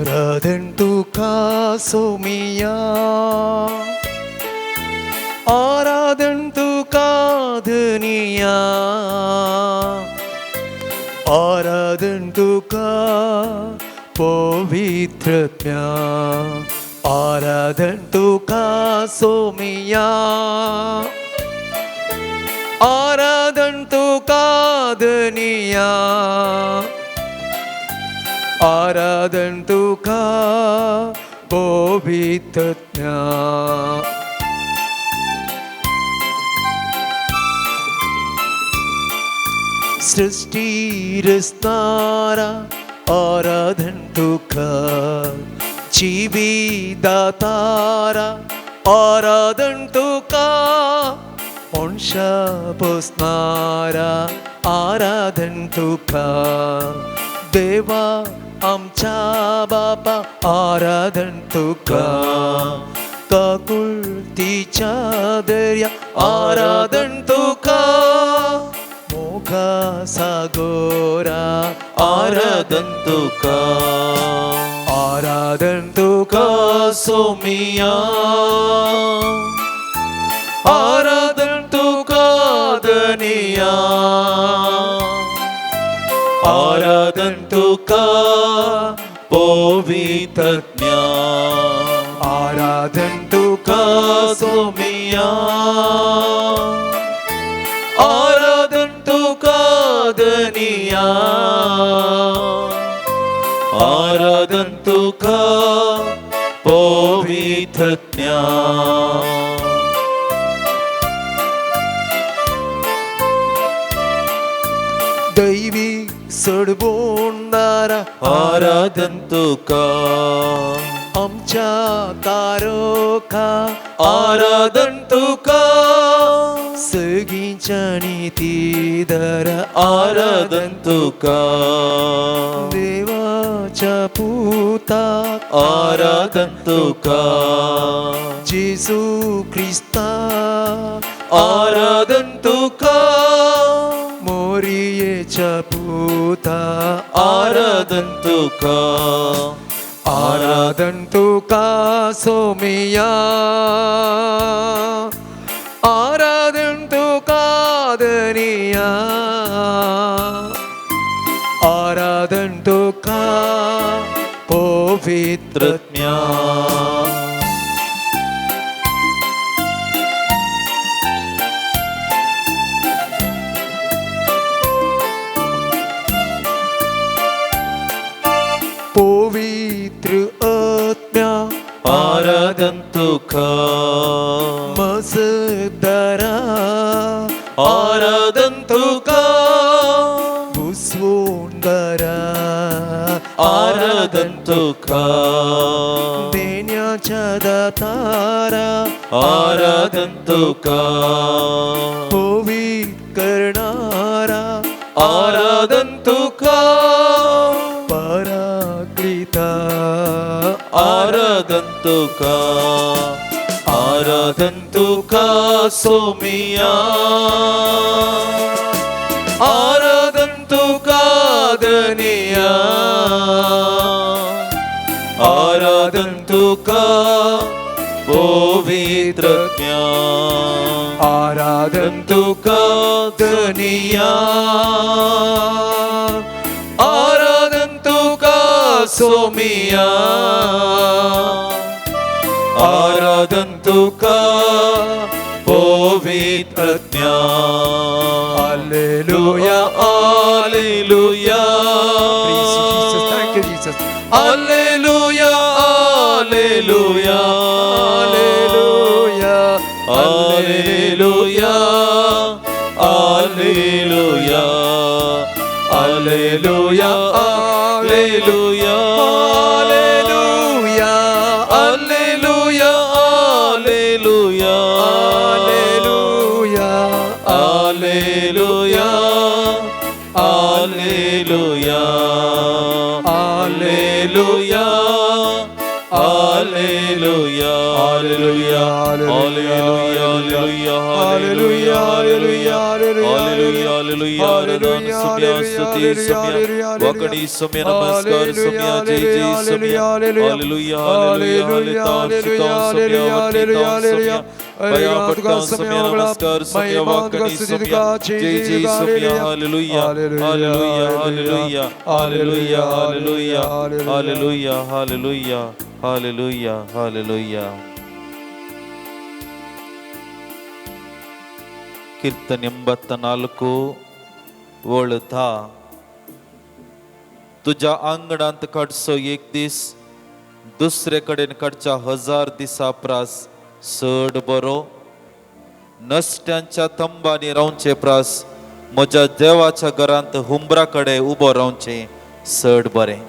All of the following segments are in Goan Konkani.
आराधन तुका सोमिया, आराधन तुका धनिया, आराधन तुका पवित्रत्म्या, आराधन तुका सोमिया, आराधन तुका धनिया, आराधन तुका पवित्रत्म्या. सृष्टी रचणारा आराधन तुका, जीवी दातारा आराधन तुका, मनशा पोसणारा आराधन तुका, देवा आमच्या बापा आराधन तुका, काकुळतीच्या दर्या आराधन तुका, मोगा सागोरा आराधन तुका, आराधन तुका सोमिया, आराधन तुका धनिया, आराधन तुका पवित्रज्ञा, आराधन तुका सोमिया, आराधन तुका धनिया, आराधन तुका पवित्रज्ञा. दैवी सडबोंदारा आराधन तुका, आमच्या तारोखा आराधन तुका, सगळींच्या नितीदारा आराधन तुका, देवाच्या पुता आराधन तुका, जेजू क्रिस्ता आराधन तुका, मोरियेच्या पुता आराधन तुका, आराधन तुका सोमिया, आराधन तुका धनिया, आराधन तुका पवित्रत्म्या. पवित्र आत्म्या आराधन तुका, मजदारा आराधन तुका, बुसवोंदारा आराधन तुका, देण्याच्या दातारा आराधन तुका, पवित्र करणारा आराधन तुका, पराक्लिता आराधन तुका, आराधन तुका सोमिया, आराधन तुका धनिया, आराधन तुका पवित्रज्ञा, आराधन तुका धनिया, आराधन तुका सोमिया, आराधन तुका पवित्रज्ञा. Hallelujah, hallelujah, Praise you, Jesus. Thank you, Jesus. Hallelujah, hallelujah, hallelujah, hallelujah, hallelujah, hallelujah, hallelujah, hallelujah, hallelujah, hallelujah, hallelujah, hallelujah, hallelujah, hallelujah, Hallelujah, hallelujah, hallelujah, hallelujah, hallelujah, hallelujah, hallelujah. आराधन सुम्या, स्तुति सुम्या, वाकडी सुम्या, नमस्कार सुम्या, जय जय सुम्या, हालेलुया, हालेलुया, हालेलुया, सुम्या, सुम्या, पया सुम्या, नमस्कार सुम्या, वाकडी सुम्या, जय जय सुम्या, hallelujah, hallelujah, hallelujah, hallelujah, hallelujah, hallelujah, hallelujah, hallelujah, hallelujah. कीर्तन 84 वळ 10. तुज्या आंगणांत काडचो एक दीस दुसरे कडेन काडच्या 1000 दिसा प्रास चड बरो. नश्ट्यांच्या तंबांनी रावचे प्रास म्हज्या देवाच्या घरांत हुंबरा कडेन उबो रावचें चड बरें.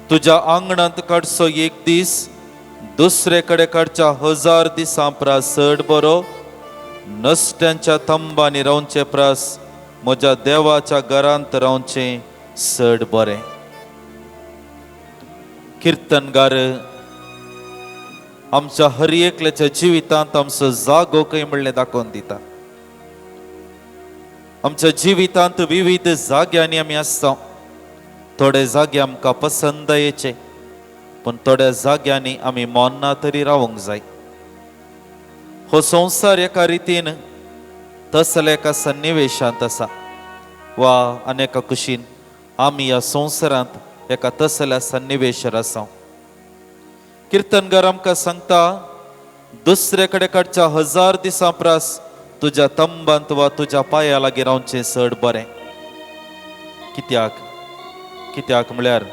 तुज्या आंगणांत काडचो एक दीस दुसरे कडेन काडच्या 1000 दिसां प्रास चड बरो. नश्ट्यांच्या तंबांनी रावचे प्रास म्हज्या देवाच्या घरांत रावचें चड बरें. किर्तनगार आमच्या हर एकल्याच्या जिवितांत आमचो जागो खंय म्हणलें दाखोवन दिता. आमच्या जिवितांत विविध जाग्यांनी आमी आसता. थोडे जागे आमकां पसंद येचे, पूण थोड्या जाग्यांनी आमी मोन्ना तरी रावंक जाय. हो संवसार एका रितीन तसल्या एका सन्निवेशांत आसा वा आनी एका कुशीन आमी ह्या संवसारांत एका तसल्या सन्निवेशार आसा. किर्तनगार आमकां सांगता, दुसरे कडेन काडच्या 1000 दिसां प्रास तुज्या तंबांत वा तुज्या पांया लागीं रावचें चड बरें. कित्याक? कित्याक म्हळ्यार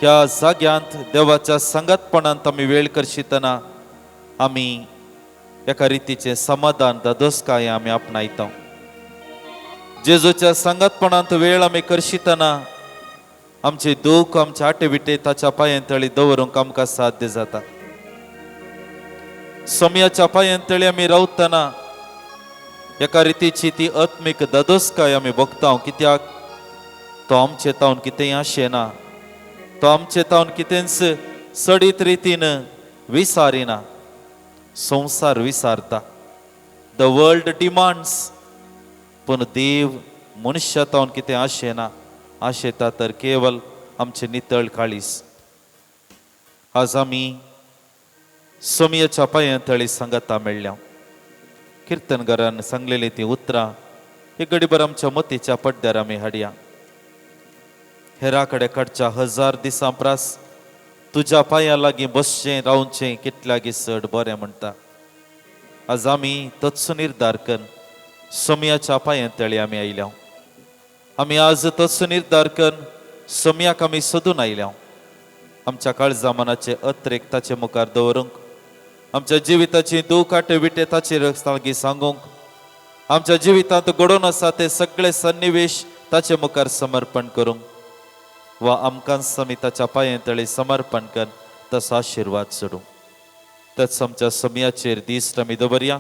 ह्या जाग्यांत देवाच्या सांगातपणांत आमी वेळ करशितना आमी एका रितीचें समाधान दादोसकाय आमी आपणायता. जेजूच्या सांगातपणांत वेळ आमी करशितना आमचे दूख, आमचे आटे विटे ताच्या पांयां तळी दवरूंक आमकां साध्य जाता. सोम्याच्या पांयां तळी आमी रावतना एका रितीची ती आत्मीक दादोसकाय आमी भोगता. कित्याक? तो आमचे तावन कितेंय आशेना, तो आमचे तावन कितेंच सडीत रितीन विसारिना. संवसार विसारता, the world demands, पूण देव मनशा तावन कितें आशेना. आशेता तर केवल आमचे नितळ काळीस. आज आमी सोमयाच्या पांयां तळी सांगता मेळ्ळ्या. किर्तनगारान सांगलेली ती उतरां एक घडीभर आमच्या मतीच्या पड्ड्यार आमी हाडया. हेरा कडेन काडच्या 1000 दिसां प्रास तुज्या पांया लागीं बसचें रावचें कितल्यागी चड बरें म्हणटा. आज आमी तोच निर्धार करून सोमयाच्या पांयां तळी आमी आयल्या. आमी आज तोच निर्धार करून सोमयाक आमी सोदून आयल्या. आमच्या काळजा मनाचे अत्रेक ताचे मुखार दवरूंक, आमच्या जिविताची दूख आटे विटे ताचे लागीं सांगूंक, आमच्या जिवितांत घडोवन आसा ते सगळे सन्निवेश ताचे मुखार समर्पण करूंक वा आमकांच आमी ताच्या पांयां तळी समर्पण कर तसो आशिर्वाद सोडूं. तेच आमच्या समयाचेर दीस आमी दवरया.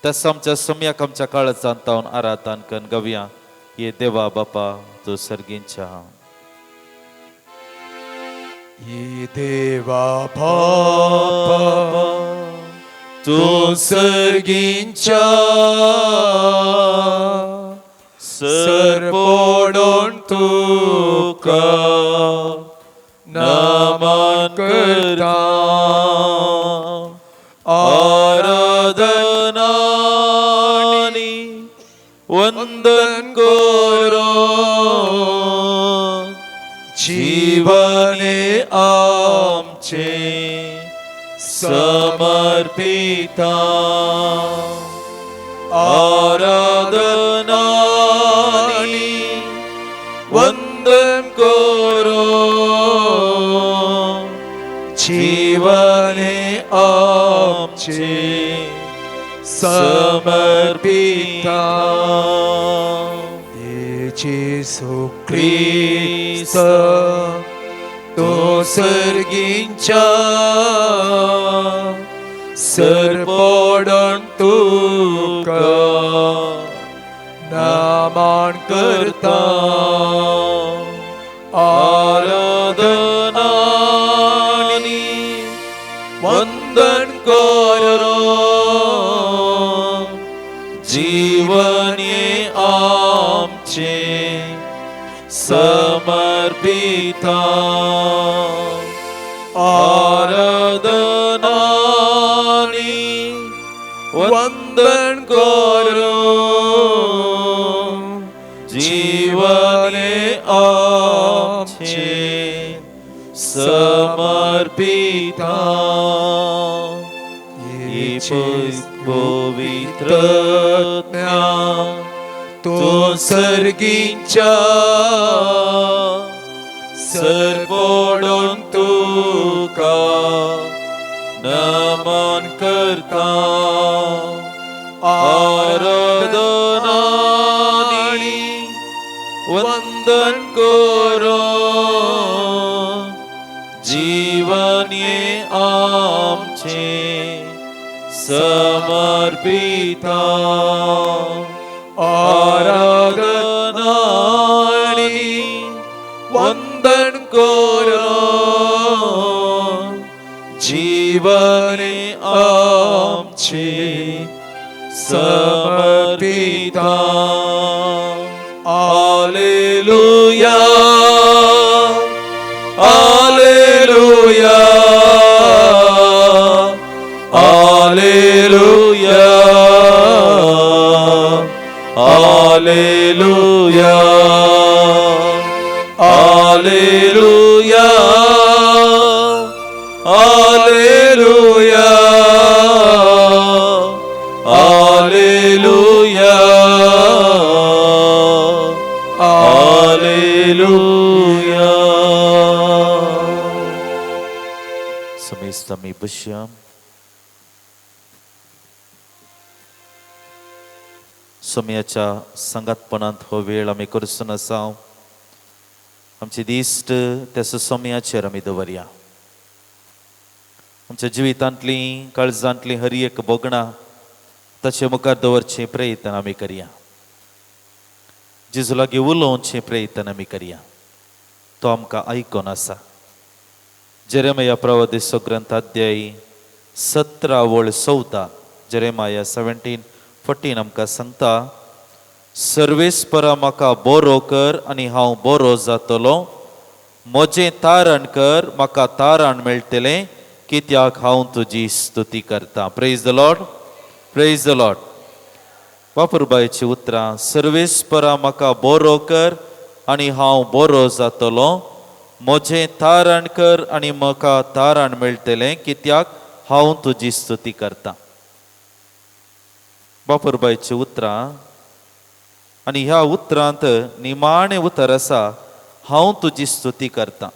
तेच आमच्या समयाक आमच्या काळजांत तावन आराधन करून गवया. ये देवा बापा तूं सर्गींच्या. ये देवा बापा तूं सर्गींच्या सरपोडोन तुका नमन करता. आराधनानी वंदन करो जीवने आमचे समर्पिता. आराधनानी वंदन करो जीवने आमचे समर्पिता. ये जेसू क्रिस्त तो सर्गींच्या सरपोडण तुका नमन करता. आराधनानी समर्पिता आराधना आनी वंदन करो जीवने आमचे समर्पिता पवित्र तो सर्गींच्या सरपोडून तुका नमन करता आराधना आनी वंदन करो जीवन ये आमचे समर्पिता आराधना आनी वंदन करो जीवन आमचे समर्पिता. Alleluia, alleluia, alleluia, alleluia, alleluia, alleluia, alleluia, alleluia. समेस्त आमी बसया. सोमयाच्या सांगातपणांत हो वेळ आमी करसून आसा. आमची दिश्ट त्या सोमयाचेर आमी दवरया. आमच्या जिवितांतली काळजांतली हर एक भोगणां ताचे मुखार दवरचें प्रयत्न आमी करया. जेजू लागीं उलोवचें प्रयत्न आमी करया. तो आमकां आयकोन आसा. जेरेमया प्रवादेसो ग्रंथ अध्याय 17 वळ 14, जेरेमाया 17:14 आमकां सांगता, सर्वेस्परा म्हाका बरो कर आनी हांव बरो जातलो, म्हजें तारण कर म्हाका तारण मेळटलें, कित्याक हांव तुजी स्तुती करता. Praise the Lord, praise the Lord. बापूरबायची उतरां, सर्वेस्परा म्हाका बरो कर आनी हांव बरो जातलो, म्हजें तारण कर आनी म्हाका तारण मेळटलें, कित्याक हांव तुजी स्तुती करता. बापूरबायची उतरां आनी ह्या उतरांत निमाणें उतर आसा, हांव तुजी स्तुती करता.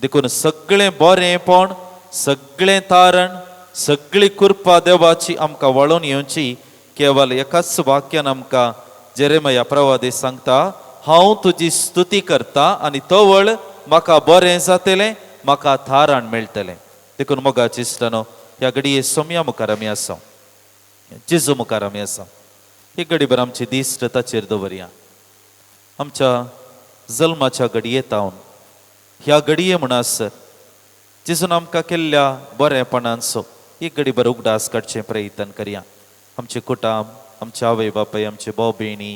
देखून सगळें बरेंपण, सगळें तारण, सगळी कृपा देवाची आमकां वळोवन येवची केवल एकाच वाक्यान आमकां जेरेमया प्रवादी सांगता, हांव तुजी स्तुती करता आनी तवळ म्हाका बरें जातलें, म्हाका थारण मेळटलें. देखून मोगाचे इश्टानो, ह्या घडये सोमया मुखार आमी आसा, जेजू मुखार आमी आसा. एक घडीभर आमची दिश्ट ताचेर दवरया. आमच्या जल्माच्या घडये तावन ह्या घडये म्हणसर जेजून आमकां केल्ल्या बरेपणांचो एक घडीभर उगडास काडचें प्रयत्न करया. आमचे कुटाम, आमचे आवय बापाय, आमचे भाव भयणी,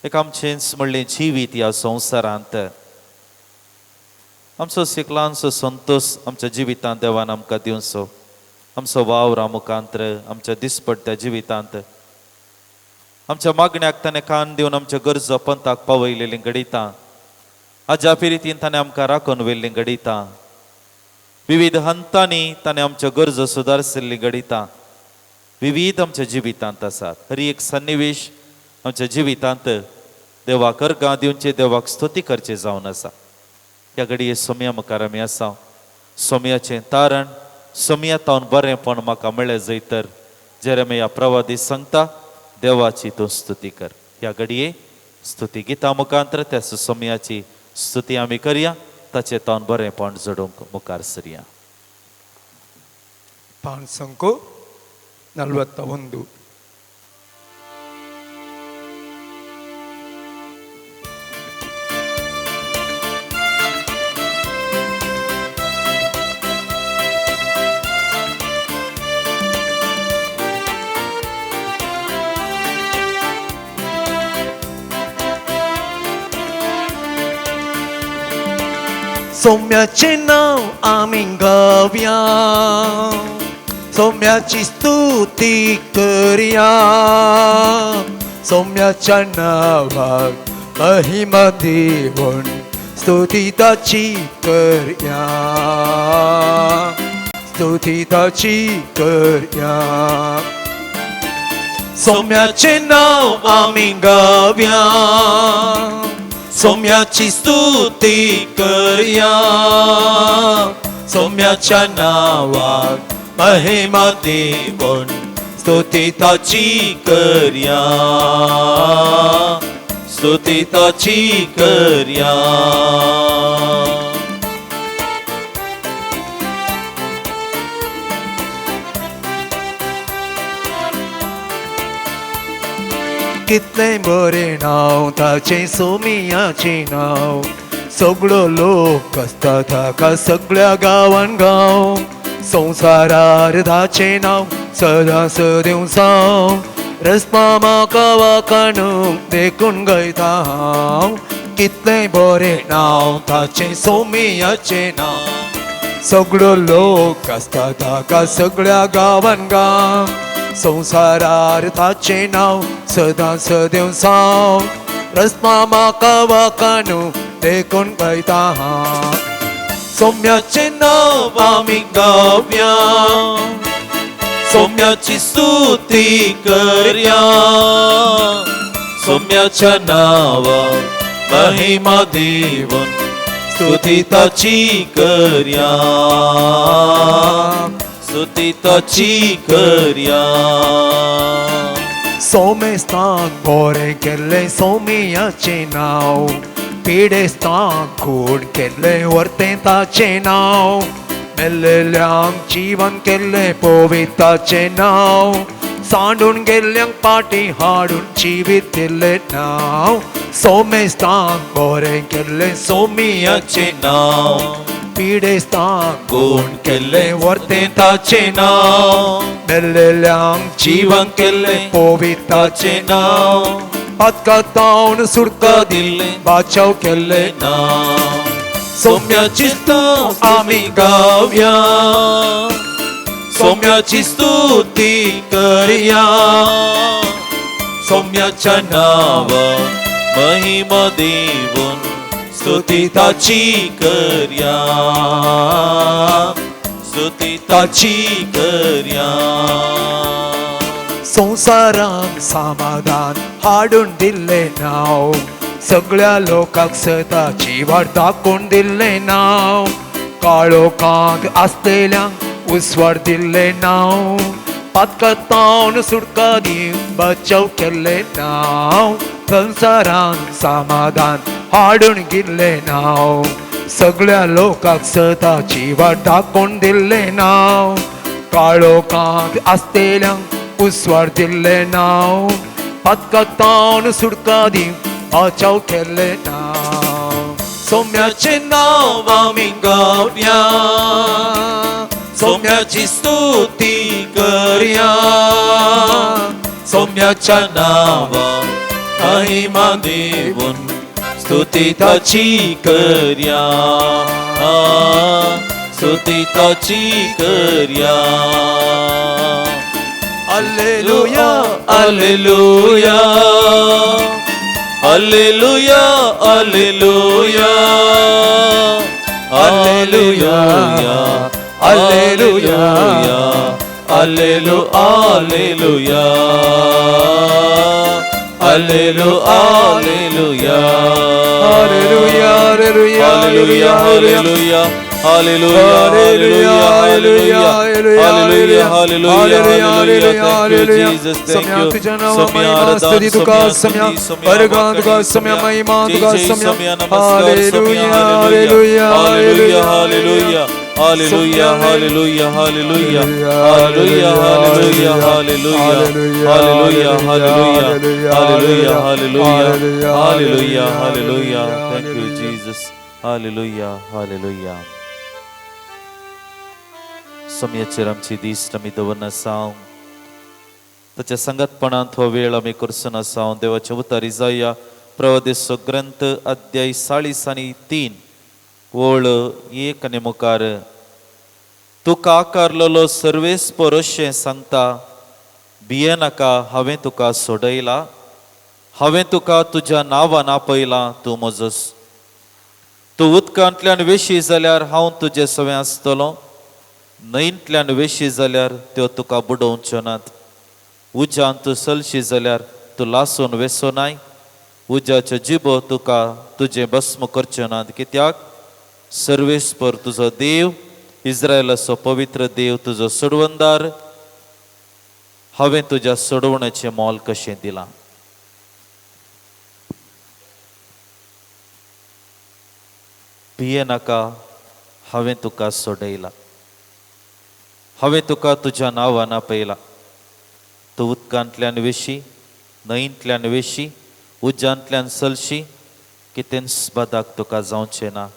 एक आमचेंच म्हणलें जिवीत ह्या संवसारांत, आमचो एक ल्हानसो संतोश आमच्या जिवितांत देवान आमकां दिवचो. आमचो वावर मुखांत्र आमच्या दिसपडट्या जिवितांत आमच्या मागण्याक ताणें कान दिवन आमच्या गरजो पंथाक पावयलेलीं घडयता. आज्या पिरितीन ताणें आमकां राखून व्हेल्लीं घडयता. विविध हंतांनी ताणें आमच्यो गरजो सुदारशिल्ली घडयता. विविध आमच्या जिवितांत आसात. हर एक सन्निवेश आमच्या जिवितांत देवाक अर्गां दिवचे, देवाक स्तुती करचे जावन आसा. ह्या घडये सोमया मुखार आमी आसा. सोमयाचें तारण, सोमया तावन बरेंपण म्हाका मेळ्ळें जंय तर जेरेमया प्रवादी सांगता, देवाची तूं स्तुती कर. ह्या घडये स्तुती गिता मुखांतर त्या सोमयाची स्तुती आमी करया, ताचें तावन बरेंपण जोडूंक मुखार सरया. 5 41. सोम्याचें नांव आमी गावया, सोम्याची स्तुती करया, सोम्याच्या नांवाक महिमा दिवन स्तुती ताची करया, स्तुती ताची करया. सोम्याचें नांव आमी गावया, सोम्याची स्तुती करया, सोम्याच्या नांवाक महिमा दिवन स्तुती ताची करया, स्तुती ताची करया. कितलें बरें नांव ताचें सोमियाचें नांव, सगळो लोक आसता ताका सगळ्या गांवान गांव, संवसारार ताचें नांव सदां सदेवसांव, रस्मा म्हाका वाखाणूंक देखून गायता हांव. कितलें बरें नांव ताचें सोमियाचें नांव, सगळो लोक आसता ताका सगळ्या गांवान गांव, संवसारार ताचें नांव सदां सदेवसांव, रस्मा म्हाका वाखाणूंक देखून गायता हांव. सोम्याचें नांव आमी गावया, सोम्याची स्तुती करया, सोम्याच्या नांवा महिमा दिवन स्तुती ताची करया, स्तुती ताची करया. सोमेस्तांक बरें केल्लें सोमियाचें नांव, पिडेस्तांक खूण केल्लें वर्तें ताचें नांव, मेल्लेल्यांक जिवन केल्लें पविताचें नांव, सांडून गेल्ल्यांक पाटी हाडून जिवीत दिल्लें नांव. सोमेस्तांक बरें केल्लें सोमियाचें नांव, पिडेस्तांक गुण केल्लें वर्तें ताचें नांव, मेल्लेल्यांक जीवन केल्लें पविताचें ताचें नांव, पातकातावन सुटका दिल्लें बाचाव केल्लें नांव. सोम्याची स्तुती आमी गावया, सोम्याची स्तुती करया, सोम्याच्या नांवा महिमा दिवन स्तुती ताची करया, स्तुती ताची करया. संवसारांत समाधान हाडून दिल्लें नांव, सगळ्या लोकांक सदाची वाट दाखोवन दिल्लें नांव, काळोखांत आसलेल्यांक उस्वाड दिल्लें नांव, पातकातावन सुटका दिवन बचाव केल्लें नांव, संवसारांत समाधान हाडून दिल्लें नांव, सगळ्या लोकांक सदाची वाट दाखोवन दिल्लें नांव, काळोखांत आसलेल्यांक उस्वाड दिल्लें नांव, पातकातावन सुटका दिवन बचाव केल्लें नांव. सोम्याचें नांव आमी गावया, सोम्याची स्तुती करया, सोम्याच्या नांवा महिमा दिवन स्तुती ताची करया, स्तुती ताची करया. Alleluia, alleluia, alleluia, alleluia, alleluia, alleluia, allelu alleluia, allelu alleluia. Hallelujah, hallelujah, hallelujah, hallelujah, hallelujah, hallelujah, hallelujah, hallelujah, hallelujah. Thank you Jesus, thank you. तुझ्या नावा महिमा स्तुती तुका सम्या, परगान तुका सम्या, महिमा तुका सम्या. Hallelujah, hallelujah, hallelujah, hallelujah, hallelujah, hallelujah, hallelujah, hallelujah, hallelujah, hallelujah, hallelujah, hallelujah, hallelujah, hallelujah, hallelujah. Thank you Jesus. Hallelujah, hallelujah. सम्याचेर आमची दीस आमी दवरना साव, ताच्या सांगातपणांत हो वेळ आमी करसून आसाव. देवाचे उतारी जाया प्रवदेसो ग्रंथ अध्याय 43. ओळ 1 आनी मुखार, तुका आकारलेलो सर्वेस्पर अशें सांगता, भियेनाका, हांवें तुका सोडयला, हांवें तुका तुज्या नांवान आपयला, तूं म्हजोस. तूं उदकांतल्यान वेशी जाल्यार हांव तुजे सवें आसतलो, न्हंयंतल्यान वेशी जाल्यार त्यो तुका बुडोवच्यो नात, उज्यांत तूं चलशी जाल्यार तूं लासून वेसो नाय, उज्याच्यो जिबो तुका तुजें भस्म करच्यो नात. कित्याक सर्वेस्पर तुजो देव, इस्रायलाचो पवित्र देव तुजो सोडवणदार, हांवें तुज्या सोडवण्याचें मोल कशें दिलां. भियेनाका, हांवें तुका सोडयला, हांवें तुका तुज्या नांवान आपयला. तूं उदकांतल्यान वेशी, न्हंयंतल्यान वेशी, उज्यांतल्यान चलशी, कितेंच बादाक तुका जावचें ना.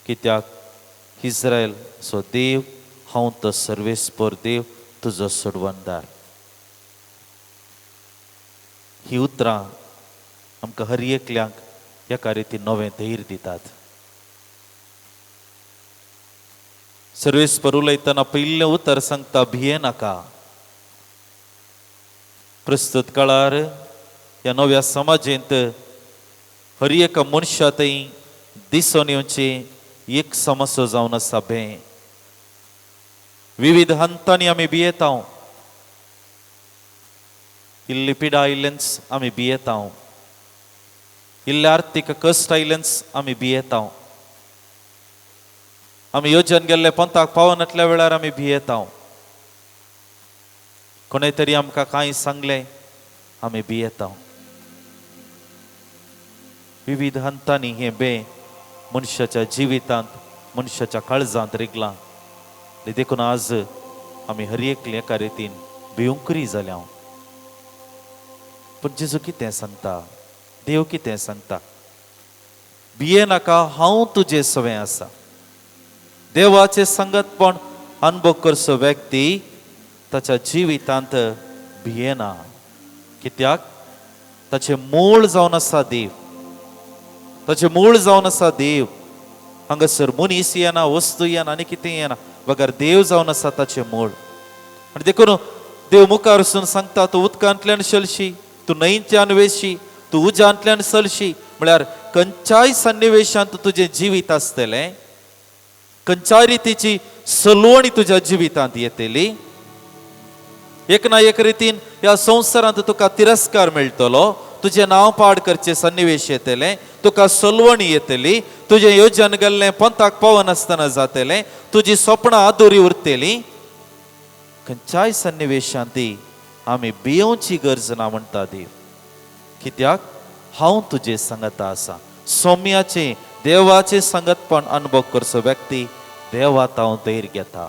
कित्याक इस्रायल सो देव हांव तो सर्वेस्पर देव तुजो सोडवणदार. ही उतरां आमकां हर एकल्यांक एका रितीन नवें धैर्य दितात. सर्वेस्पर उलयतना पयलें उतर सांगता, भियेनाका. प्रस्तुत काळार ह्या नव्या समाजेंत हर एका मनशा थंय दिसून येवची एक समस्या जावन आसा भें. विविध हंतांनी आमी भियेता, इल्ली पिडा आयिल्लेंच आमी भियेता, इल्ले आर्थीक कश्ट आयिल्लेंच आमी भियेता, आमी योजन गेल्ले पंथाक पावनातल्या वेळार आमी भियेता, कोणें तरी आमकां कांय सांगलें आमी भियेता. विविध हंतांनी हें बें मनशाच्या जिवितांत, मनशाच्या काळजांत रिगलां. आनी देखून आज आमी हर एकले एका रितीन भिवंकरी जाल्या. पूण जेजू कितें सांगता, देव कितें सांगता, भियेनाका, हांव तुजे सवें आसा. देवाचें संगतपण अनुभव करचो व्यक्ती ताच्या जिवितांत भियेना. कित्याक ताचें मूळ जावन आसा देव, ताचें मूळ जावन आसा देव. हांगासर मनीस येना, वस्तू येना आनी कितें येना, बगर देव जावन आसा ताचें मूळ. आनी देखून देव मुखार वचून सांगता, तूं उदकांतल्यान चलशी, तूं न्हंयच्यान वेशी, तूं उज्यांतल्यान चलशी, म्हळ्यार खंयच्याय सन्निवेशांत तुजें जिवीत आसतलें, खंयच्याय रितीची सलवणी तुज्या जिवितांत येतली. एक ना एक रितीन ह्या संवसारांत तुका तिरस्कार मेळटलो, तुजें नांव पाड करचें सन्निवेश येतलें, तुका सलवणी येतली, तुजें योजन गेल्लें पंथाक पावनासतना जातलें, तुजी सपनां आदुरी उरतली. खंयच्याय सन्निवेशांत आमी भियोवची गरज ना म्हणटा देव. कित्याक हांव तुजे सांगता आसा. सोम्याचें देवाचें सांगतपण अनुभव करचो व्यक्ती देवात हांव धैर्य घेता.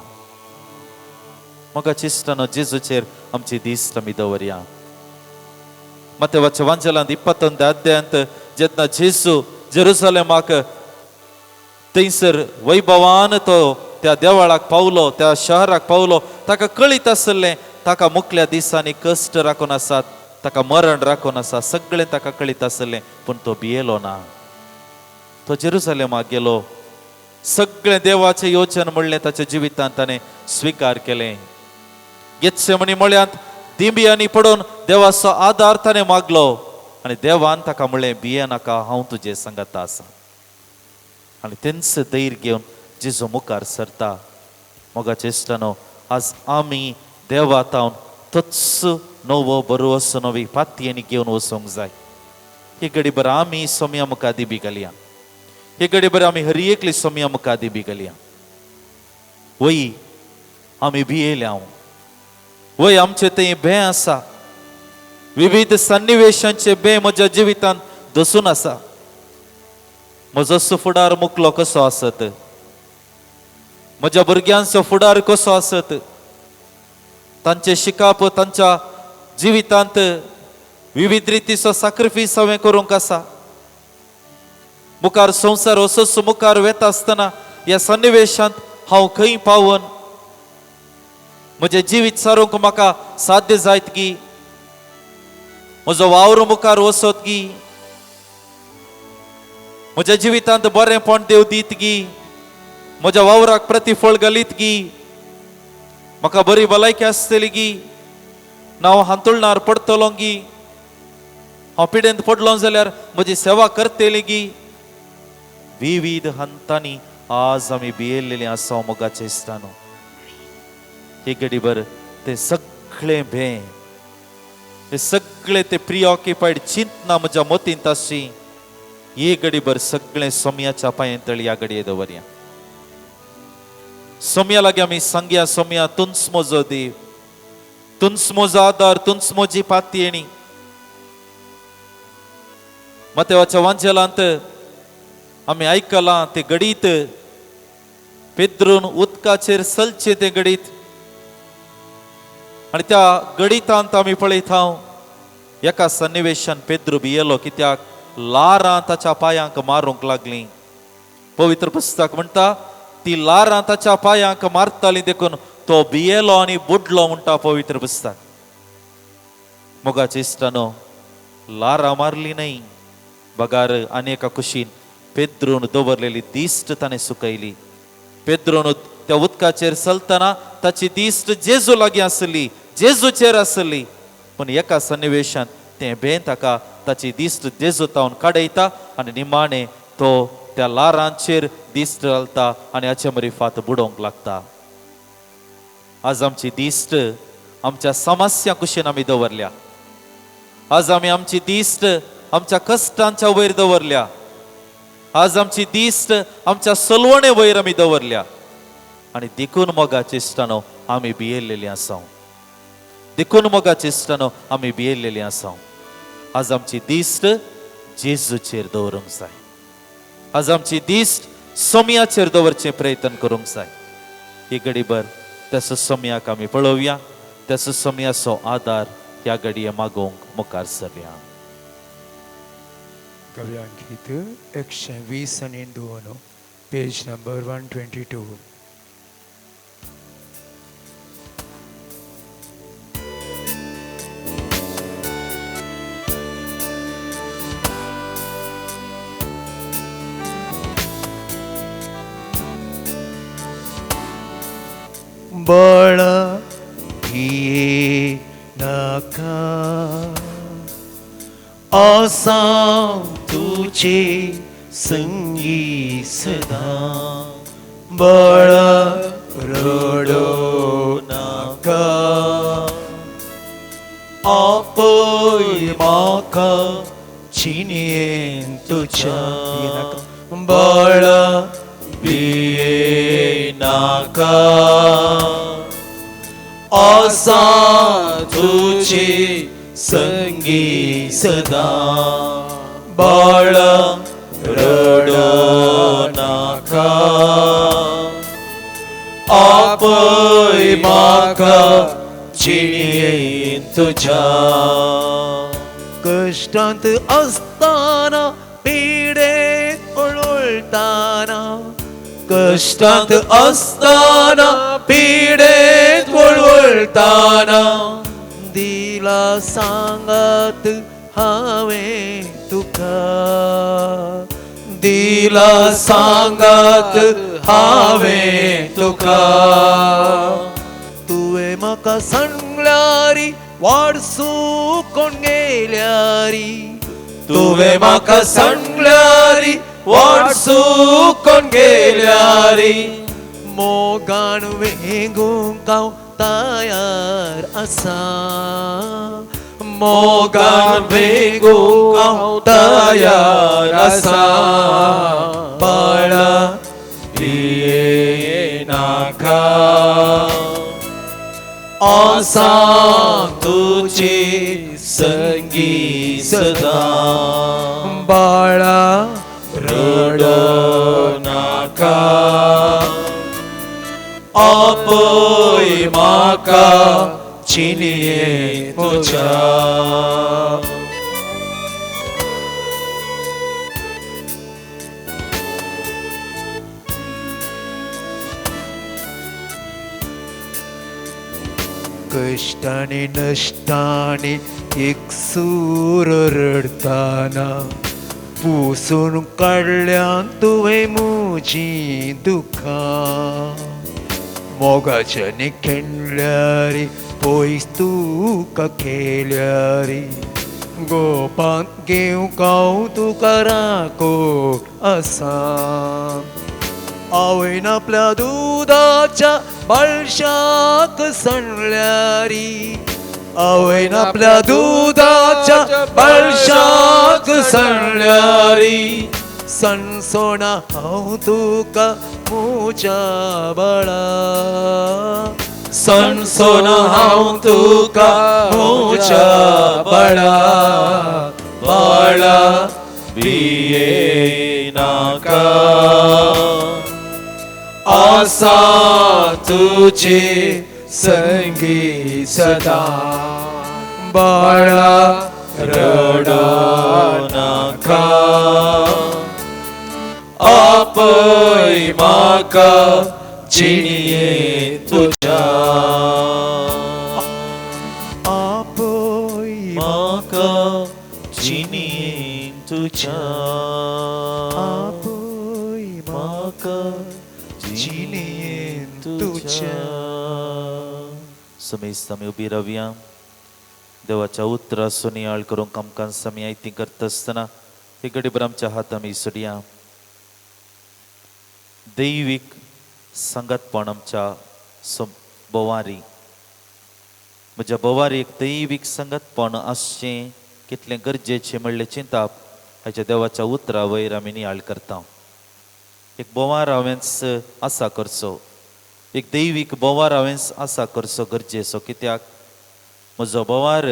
म्हाका चिश्टानो जेजूचेर आमची दिश्ट आमी दवरया. मातेवाच्या वांजेलांत 21 अध्यायांत जेन्ना जेजू जेरुसलेमाक थंयसर वैभवान तो त्या देवळाक पावलो, त्या शहराक पावलो, ताका कळीत आसलें ताका मुखल्या दिसांनी कश्ट राखून आसात, ताका मरण राखून आसा, सगळें ताका कळीत आसलें, पूण तो भियेलो ना. तो जेरुसलेमाक गेलो, सगळें देवाचें योजन म्हणलें ताच्या जिवितांत ताणें स्विकार केलें. गेत्सेमनी मळ्यांत दिंबियांनी पडून देवाचो आदार ताणें मागलो आनी देवान ताका म्हणलें, भियेनाका, हांव तुजें सांगता आसा. आनी तेंच धैर्य घेवन जेजू मुखार सरता. मोगाचे इश्टानो, आज आमी देवा तावन तोच नवो बरो नवी पातयेनी घेवन वचूंक जाय. ही घडी बरं आमी सोम्या मुखार दिबी घालया, ही घडी बरं आमी हर एकली सोम्या मुखार दिबी घालया. वय आमी भियेल्या, वय आमचे थंय भंय आसा, विविध सन्निवेशांचे भंय म्हज्या जिवितांत दसून आसा. म्हजो फुडार मुकलो कसो आसत, म्हज्या भुरग्यांचो फुडार कसो आसत, तांचे शिकाप, तांच्या जिवितांत विविध रितीचो साक्रिफीस हांवें करूंक आसा. मुखार संवसार असोच मुखार वेता आसतना ह्या सन्निवेशांत हांव खंय पावन, म्हजें जिवीत सारूंक म्हाका साध्य जायत की, म्हजो वावर मुखार वचत की, म्हज्या जिवितांत बरेंपण देव दीत गी, म्हज्या वावराक प्रतिफळ घालीत गी, म्हाका बरी भलायकी आसतली गी, ना हांव हांतुळणार पडटलो गी, हांव पिडेंत पडलो जाल्यार म्हजी सेवा करतली गी. विविध हंतांनी आज आमी भियेल्लेली आसा मोगाचे इश्टानो. हे घडीभर ते सगळे भें, हे सगळे ते प्रिऑक्युपायड चिंतना म्हज्या मतींत आसची, हे घडीभर सगळे सोमयाच्या पांये तळी ह्या घडये दवरया. सोमया लागीं आमी सांगया, सोमया तुंच म्हजो देव, तुंच म्हजो आदार, तुंच म्हजी पातयेणी. मतेवाच्या वांजेलांत आमी आयकलां ते घडीत पेद्रून उदकाचेर चलचें तें घडीत, आनी त्या गणितांत आमी पळयता एका सन्निवेशान पेद्रू भियेलो, कित्याक लारां ताच्या पांयांक मारूंक लागलीं. पवित्र पुस्तक म्हणटा ती लारां ताच्या पांयांक मारताली देखून तो भियेलो आनी बुडलो म्हणटा पवित्र पुस्तक. मोगाच्या इश्टानो, लारां मारली न्हय बगार आनी एका कुशीन पेद्रून दवरलेली दिश्ट ताणें सुकयली. पेद्रून त्या उदकाचेर चलतना ताची दिश्ट जेजू लागीं आसली, जेजूचेर आसली, पूण एका सन्निवेशान तें बें ताका ताची दिश्ट जेजू तावन काडयता आनी निमाणें तो त्या लारांचेर दिश्ट घालता आनी हाचे मरिफात बुडोवंक लागता. आज आमची दिश्ट आमच्या समस्या कुशीन आमी दवरल्या, आज आमी आमची दिश्ट आमच्या कश्टांच्या वयर दवरल्या, आज आमची दिश्ट आमच्या सलवणे वयर आमी दवरल्या, आनी देखून मोगाचे इश्टानो आमी भियेल्लेली आसा, देखून मोगाचे इश्टानो आमी भियेल्लेली आसा. आज आमची दिश्ट जेजूचेर दवरूंक जाय, आज आमची दिश्ट सोमयाचेर दवरचें प्रयत्न करूंक जाय. ही घडीभर त्या सोमयाक आमी पळोवया, त्या सोमयाचो आदार ह्या घडये मागोवंक मुखार सरया. गव्यांगीत 120 आनी 2, पेज नंबर 122. बळ नाका आसां तुजे संगी सदा, बळ रडो नाका, आपय म्हाका जिणेन तुज्या, बळ भिये नाका, आसां तुजे संगी सदा, बाळ रडो नाका, आपय म्हाका जिणेन तुज्या. कश्टांत आसतना पिडेंत वळवळटाना, कश्टांत आसतना पिडेंत वळवळटाना, दिला सांगात हांवें तुका, दिला सांगात हांवें तुका, तुवें म्हाका सांगल्यारी वाड सुकोन गेल्यारी, तुवें म्हाका सांगल्यारी वाड सुकोन गेल्यारी, मोगान वेंगूंक हांव तयार आसा, मोगान वेंगूंक हांव तयार आसा, बाळा भिये नाका, आसां तुजे संगी सदा, बाळा रडो नाका, आपय म्हाका जिणेन तुज्या. कश्टांनी नश्टांनी एक सूर रडताना, पुसून काडल्यान तुवें म्हजीं दुखां मोगाच्यानी खेळ्ळ्यारी पयस तुका केल्यारी गोपांत घेवंक हांव तुका राखूंक आसा आवयन आपल्या दुदाच्या बाळशाक सांडल्यारी आवयन आपल्या दुदाच्या बाळशाक सांडल्यारी सणसोणा हांव तुका म्हज्या बाळा सणसोणा हांव तुका म्हज्या बाळा बाळा भिये नाका आसा तुझे संगी सदा बाळा रडो नाका आपय म्हाका जिणये तुज्या आपय म्हाका जिणये तुज्या आपय म्हाका जिणेन तुज्या. समेस्त आमी उबी रावया. देवाच्या उतराचो नियाळ करूंक आमकां आमी आयती करता आसतना हे घडीभर आमच्या हात आमी सोडया. दैवीक सांगातपण आमच्या बोवारी म्हज्या बोवारी एक दैवीक सांगातपण आसचें कितलें गरजेचें म्हणलें चिंताप हाच्या देवाच्या उतरा वयर आमी नियाळ करता. एक बोवार हांवेंच आसा करचो, एक दैवीक बोवार हांवेंच आसा करचो गरजेचो, कित्याक म्हजो बोवार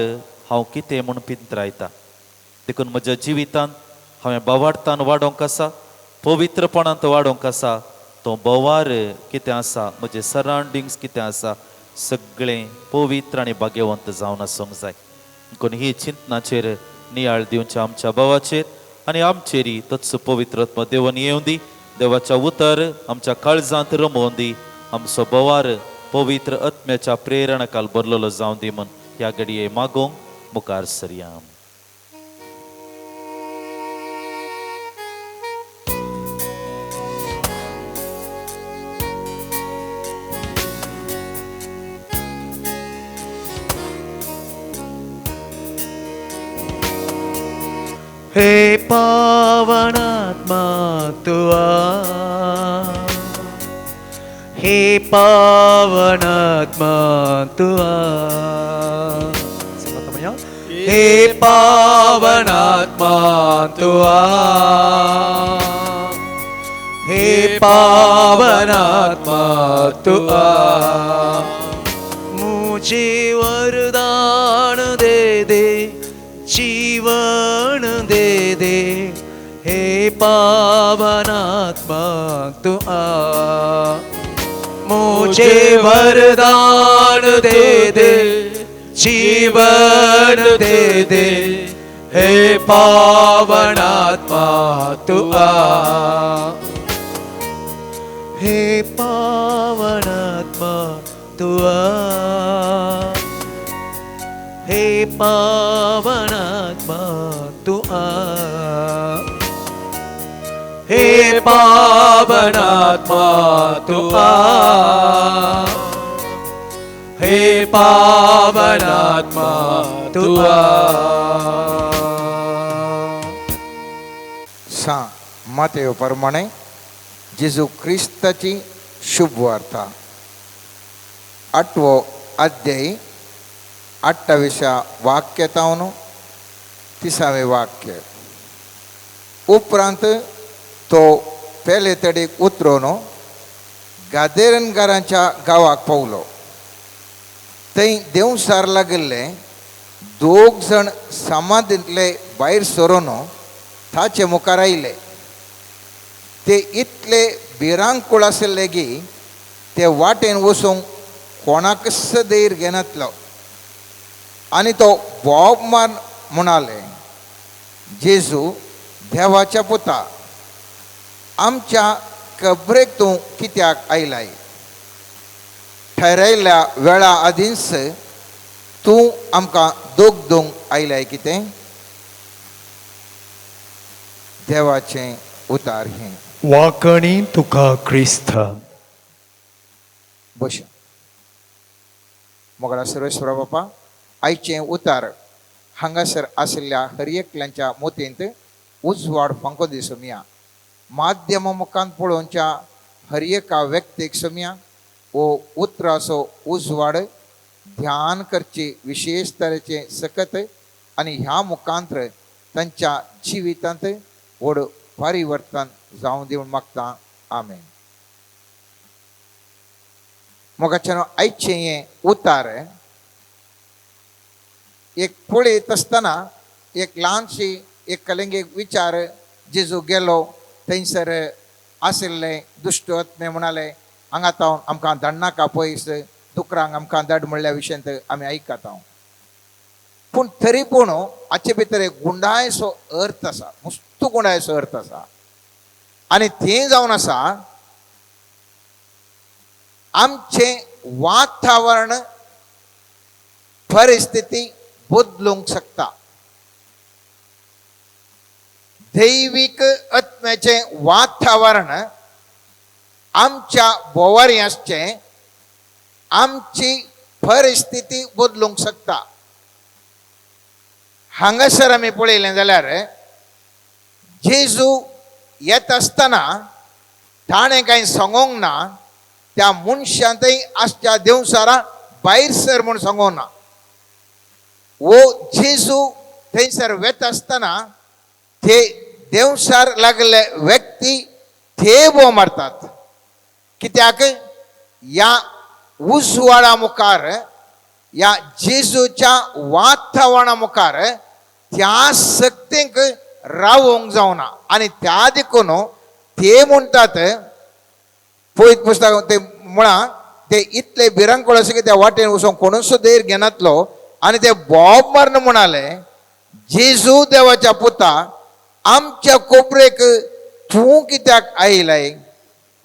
हांव कितें म्हूण पिंत्रायता. देखून म्हज्या जिवितांत हांवें बोवार्थान वाडोवंक आसा, पवित्रपणांत वाडोवंक आसा. तो बोवार कितें आसा, म्हजें सरावंडिंग्स कितें आसा, सगळें पवित्र आनी भाग्यवंत जावन आसूंक जाय. देखून ही चिंतनाचेर नियाळ दिवच्या आमच्या भावाचेर आनी आमचेरय तोच पवित्र देवन येवं दी. देवाच्या उतर आमच्या काळजांत रमोवन दी. आमचो बोवार पवित्र आत्म्याच्या प्रेरणाकाल भरलेलो जावं दी म्हूण ह्या घडये मागोवंक मुखार सरया. हे पावनात्मा तुआ, हे पावनात्मा तुआ, हे पावनात्मा तुआ, हे पावनात्मा तुआ, मुझे वरदान दे दे, जीवन दे दे, हे पावनात्मा तू आ, मुझे वरदान दे दे, जीवन दे दे, हे पावनात्मा तू आ, हे पावनात्मा तू आ, हे पावनात्मा तू आ, हे पावनात्मा तू आ, हे पावनात्मा तू आ. सा मातेव प्रमाणे जेजू क्रिस्ताची शुभवार्ता 8वो अध्याय 28व्या वाक्यतावन 30वें वाक्य. उपरांत तो पेले तडीक उतरून गादेरनगारांच्या गांवाक पावलो. थंय देंवसार लागिल्ले दोग जाण समाधींतले भायर सरून ताचे मुखार आयले. ते इतले भिरांकूळ आशिल्ले की ते वाटेन वचूंक कोणाकच धैर्य घेनातलो. आनी तो बोब मार म्हणाले, जेजू देवाच्या पुता, आमच्या कबरेक तूं कित्याक आयलाय? ठरयल्ल्या वेळा आदींच तूं आमकां दोग दोंग आयलाय कितें? देवाचें उतार हें. वाकणी तुका क्रिस्ता. बश मोगळा सर्वेश्वरा बापा, आयचें उतार हांगासर आशिल्ल्या हर एकल्यांच्या मोतींत उजवाड फांको दी सोमया. माध्यमा मुखान पळोवच्या हर एका व्यक्तीक सोमया हो उतराचो उजवाड ध्यान करची विशेश तरेचें सकत आनी ह्या मुखांत्र तांच्या जिवितांत व्हड परिवर्तन जावं दी म्हूण मागता. आमेन. मोगाच्यान आयचें हें उतार एक पळयत आसतना एक ल्हानशी एक कलिंगेक विचार. जेजू गेलो थंयसर आशिल्ले दुश्ट आत्मे म्हणाले, हांगा तावन आमकां धाडनाका पयस, दुकरांक आमकां धाड म्हणल्या विशयांत आमी आयकता. पूण तरी पूण हाचे भितर एक गुंडायसो अर्थ आसा, मस्त गुंडायसो अर्थ आसा. आनी तें जावन आसा आमचें वातावरण परिस्थिती बदलूंक शकता. दैवीक आत्म्याचें वातावरण आमच्या भोंवारी आसचें आमची परिस्थिती बदलूंक शकता. हांगासर आमी पळयलें जाल्यार जेजू येत आसतना ताणें कांय सांगोंक ना, त्या मनशांतय आसच्या देवसारा भायर सर म्हूण सांगोंक ना. वो जेजू थंयसर वेता आसतना ते देवसार लागले व्यक्ती ते बोव मारतात, कित्याक ह्या उजवाडा मुखार, ह्या जेजूच्या वातावरणा मुखार त्या शक्तींक रावोंक जावना. आनी त्या देखून ते म्हणटात पयत पुस्तक ते म्हळां ते इतले भिरांकूळ आसा की त्या वाटेन वचोन कोणूच धैर्य घेनातलो. आनी ते बोब मारून म्हणाले, जेजू देवाच्या पुता, आमच्या कोपरेक तूं कित्याक आयलाय?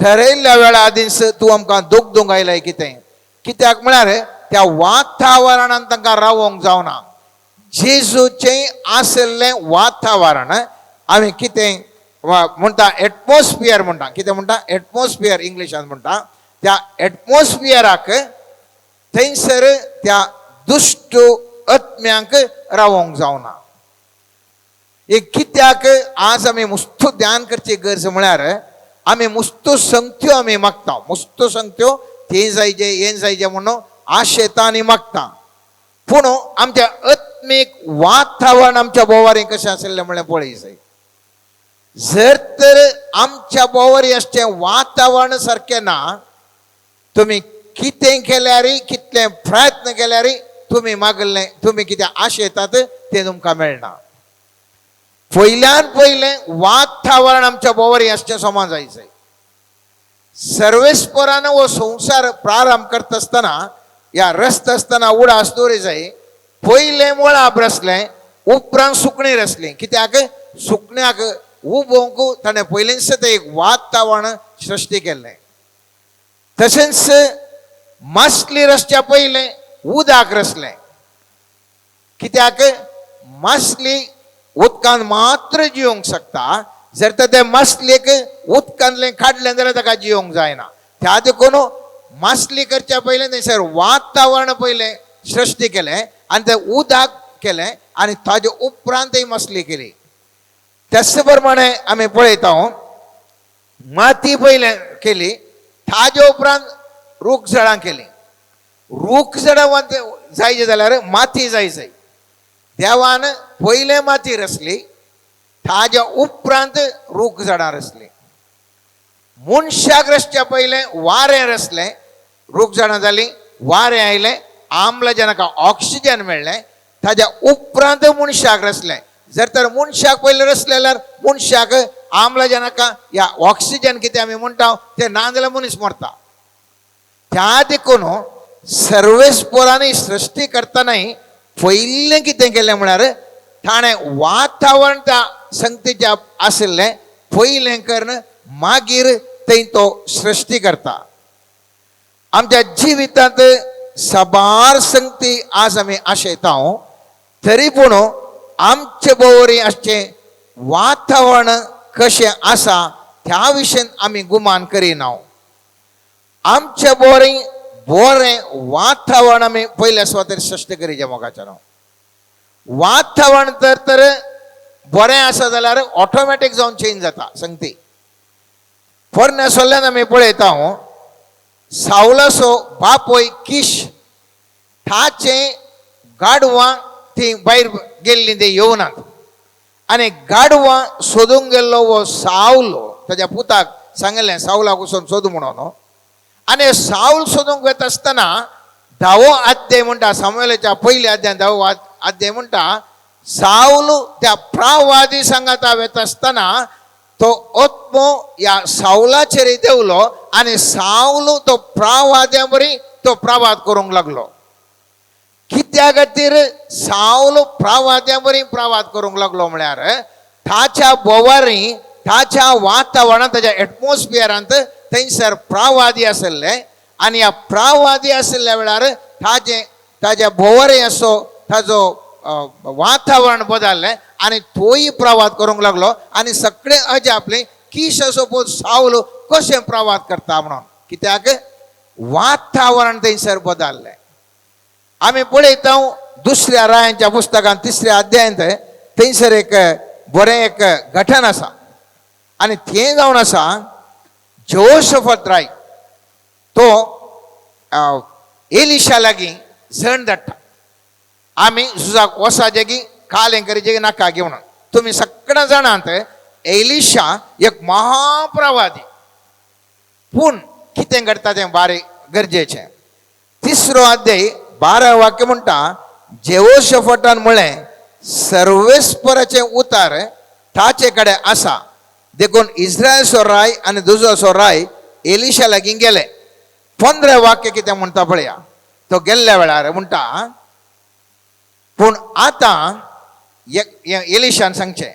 ठरयल्ल्या वेळा आदींच तूं आमकां दोग आयलाय कितें? कित्याक म्हळ्यार त्या वातावरणान तांकां रावोंक जावना. जेजूचें आशिल्लें वातावरण आमी कितें म्हणटा, एटमॉस्फियर म्हणटा. कितें म्हणटा? एटमॉस्फियर इंग्लिशान म्हणटा. त्या एटमॉस्फियराक थंयसर त्या दुश्ट आत्म्यांक रावोंक जावना. एक कित्याक आज आमी मुस्तू ध्यान करची गरज म्हळ्यार आमी मुस्तू संगत्यो आमी मागता, मुस्तू संगत्यो तें जायचे हें जायचे म्हणून आशेता आनी मागता. पूण आमच्या आत्मीक वातावरण आमच्या बोवारी कशें आशिल्लें म्हणलें पळय जाय. जर तर आमच्या बोवारी आसचें वातावरण सारकें ना, तुमी कितें केल्यार, कितले प्रयत्न केल्यार, तुमी मागल्लें, तुमी कितें आशेतात तें तुमकां मेळना. पयल्यान पयलें वातावरण आमच्या बोवारी आसचें समा जाय जाय. सर्वेस्परान हो संवसार प्रारंभ करता आसतना ह्या रस्ता आसतना उडास दवरी जाय. पयलें मुळाब रसलें, उपरांत सुकणीं रसलीं. कित्याक सुकण्याक उबोवंक ताणें पयलींच तें एक वातावरण सृश्टी केल्लें. तशेंच मासली रसच्या पयलें उदक रसलें. कित्याक मासली उदकान मात्र जिवंक शकता. जर तर ते मासलेक उदकांतलें काडलें जाल्यार ताका जिवंक जायना. त्या देखून मासली करच्या पयलें थंयसर वातावरण पयलें सृश्टी केलें आनी तें उदक केलें आनी ताजे उपरांत ही मासली केली. त्याच प्रमाणे आमी पळयता माती पयलें केली, ताजे उपरांत रूख झाडां केली. रूख झाडां जायचे जाल्यार माती जाय जाय. देवान पयलें माती रचली, ताज्या उपरांत रूख झाडां रचली. मनशाक रचच्या पयलें वारें रचलें, रूख झाडां जालीं, वारें आयलें, आम्लजनक ऑक्सिजन मेळ्ळें, ताज्या उपरांत मनशाक रचलें. जर तर मनशाक पयलें रचलें जाल्यार मनशाक आम्लजनक या ऑक्सिजन कितें आमी म्हणटा तें ना जाल्यार मनीस मरता. त्या देखून सर्वेस्परांनी सृश्टी करतनाय पयलें कितें केलें म्हळ्यार ताणें वातावरण त्या संगतीच्या आशिल्लें पयलें करून मागीर थंय तो सृश्टी करता. आमच्या जिवितांत साबार संगती आज आमी आशयता, तरी पूण आमचे भोंवरी आसचें वातावरण कशें आसा त्या विशयन आमी गुमान करिना. आमचे बरें बरें वातावरण आमी पयल्या सुवातेर सृश्ट करीचे मोगाच्यानो. वातावरण तर तर बरें आसा जाल्यार ऑटोमॅटीक जावन चेंज जाता. संगती पोरण्या सोल्ल्यान आमी पळयता सावलाचो बापूय किश ताचे गाडवां ती भायर गेल्ली ते येवनात आनी गाडवां सोदूंक गेल्लो हो सावलो ताच्या पुताक सांगलें सावलाक वचून सोद म्हणून. आनी सावल सोदूंक वता आसतना धावो अध्याय म्हणटा, सामुएलाच्या पयल्या अध्यायान धावो अध्याय म्हणटा, सावल त्या प्रावादी सांगाता वता आसतना तो आत्मो ह्या सावलाचेर देंवलो आनी सावल तो प्रावाद्या बरी तो प्रवाद करूंक लागलो. कित्या खातीर सावल प्रावाद्या बरी प्रवाद करूंक लागलो म्हळ्यार ताच्या भोवारी ताच्या वातावरणांत ताच्या एटमॉस्फियरांत थंयसर प्रावादी आशिल्ले आनी ह्या प्रावादी आशिल्ल्या वेळार ताजे ताज्या भोवारी असो ताजो वातावरण बदललें आनी तोय प्रवाद करूंक लागलो आनी सगळे अजापले की असो सावल कशें प्रवाद करता म्हणून. कित्याक वातावरण थंयसर बदललें. आमी पळयता दुसऱ्या रायांच्या पुस्तकांत तिसऱ्या अध्यायांत थंयसर एक बरें एक घटन आसा आनी तें जावन आसा जोशफत राय तो एलिशा लागीं जण धाडटा. आमी झुजाक वसाजे की काल हें करीचे की नाका घेवन तुमी सगळ्या जाणांत एलिशा एक महाप्रवादी. पूण कितें घडटा तें बारीक गरजेचें. तिसरो अध्याय 12 वाक्य म्हणटा, जेहोशफटान म्हळें सर्वेस्पराचें उतार ताचे कडेन आसा देखून इस्रायलचो राय आनी दुसरो राय एलिशा लागीं गेले. 15 वाक्य कितें म्हणटा पळया. तो गेल्ल्या वेळार म्हणटा, पूण आतां एलिशान सांगचें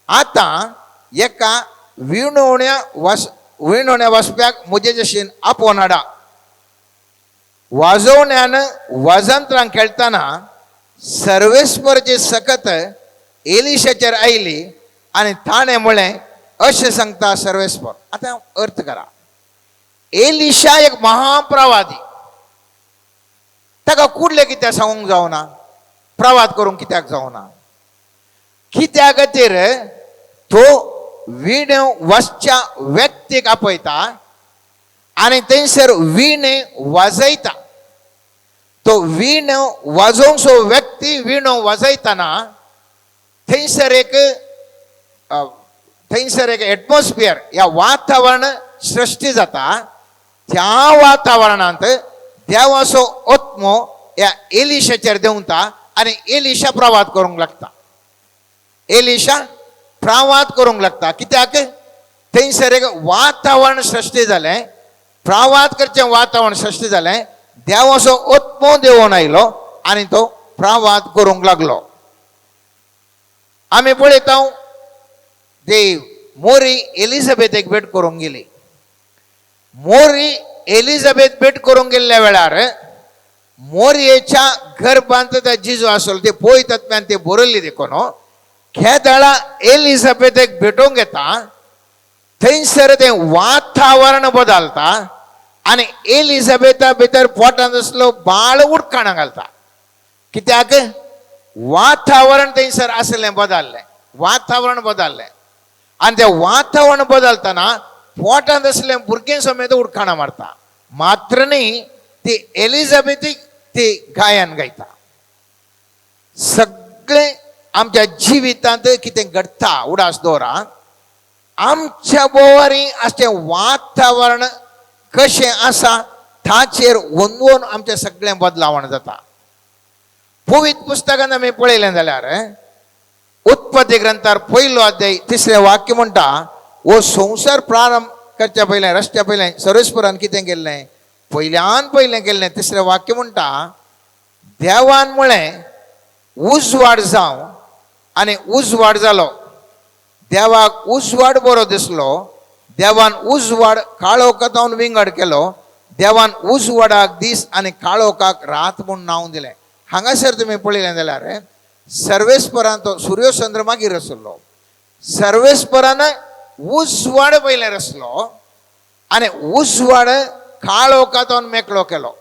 आतां एका विणवण्या वसप्याक म्हजे जशेन आपोवन हाडा. वाजोवण्यान वाजंत्रां खेळटना सर्वेस्परची सकत एलिशाचेर आयली आनी ताणें म्हळें अशें सांगता सर्वेस्पर. आतां अर्थ करा, एलिशा एक महाप्रवादी, ताका कुडले कित्याक सांगूंक जावना, प्रवाद करूंक कित्याक जावना, कित्या खातीर तो वीण वाजच्या व्यक्तीक आपयता आनी थंयसर वीण वाजयता. तो वीण वाजोवचो व्यक्ती विणो वाजयतना थंयसर एक एटमॉस्फियर ह्या वातावरण सृश्टी जाता. त्या वातावरणांत देवाचो आत्मो ह्या एलिशाचेर देंवता आनी एलिशा प्रवाद करूंक लागता. एलिशा प्रवाद करूंक लागता कित्याक थंयसर एक वातावरण सृश्टी जालें, प्रवाद करचें वातावरण सृश्टी जालें, देवाचो आत्मो देंवून आयलो आनी तो प्रवाद करूंक लागलो. आमी पळयता ते मोरी एलिझाबेथेक भेट करूंक गेली. मोरी एलिझाबेथ भेट करूंक गेल्ल्या वेळार मोरयेच्या गर्भांत त्या जिजू आसलो ते पळयतात ते बरयल्ली देखून खेदाळा एलिझाबेथेक भेटोवंक येता. थंयसर तें वातावरण बदलता आनी एलिझाबेथा भितर पोटांत आसलो बाळ उडकाणां घालता. कित्याक वातावरण थंयसर आसलें बदललें, वातावरण बदललें आनी तें वातावरण बदलतना पोटांत आसलें भुरगें समेत उडकाणां मारता. मात्र न्ही ती एलिझाबेथीक ती गायन गायता. सगळें आमच्या जिवितांत कितें घडटा उडास दवरा, आमच्या बोवारी आसचें वातावरण कशें आसा ताचेर वंदोवन आमचें सगळें बदलावण जाता. पवित्र पुस्तकान आमी पळयलें जाल्यार उत्पत्ती ग्रंथार पयलो अध्याय तिसरें वाक्य म्हणटा, हो संवसार प्रारंभ करच्या पयलें रस्त्या पयलें सर्वेस्परान कितें केल्लें पयल्यान पयलें केल्लें. तिसरें वाक्य म्हणटा, देवान म्हळें उजवाड जावं आनी उजवाड जालो. देवाक उजवाड बरो दिसलो. देवान उजवाड काळोखांत विंगड केलो. देवान उजवाडाक दीस आनी काळोखाक रात म्हूण नांव दिलें. हांगासर तुमी पळयलें जाल्यार सर्वेस्परान तो सूर्यचंद्र मागीर आसलो. सर्वेस्परान उजवाड पयलें रचलो आनी उजवाड काळोखांतून मेकळो केलो.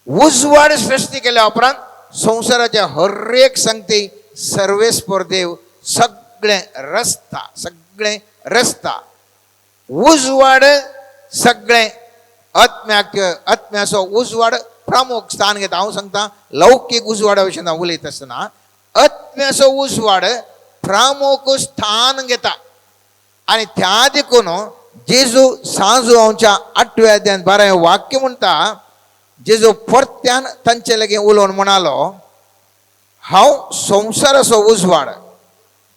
उजवाड सृश्टी केल्या उपरांत संवसाराच्या हर एक संगती सर्वेस्पर देव सगळें रचता, सगळें रचता. उजवाड सगळें आत्म्याक, आत्म्याचो उजवाड प्रमुख स्थान घेता. हांव सांगता लौकीक उजवाडा विशीं हांव उलयता आसतना आत्म्याचो उजवाड प्रमुख स्थान घेता. आनी त्या देखून जेजू सांजू आठव्या अध्यायांत 12 वाक्य म्हणटा, जेजू परत्यान तांचे लागीं उलोवन म्हणालो, हांव संवसाराचो उजवाड,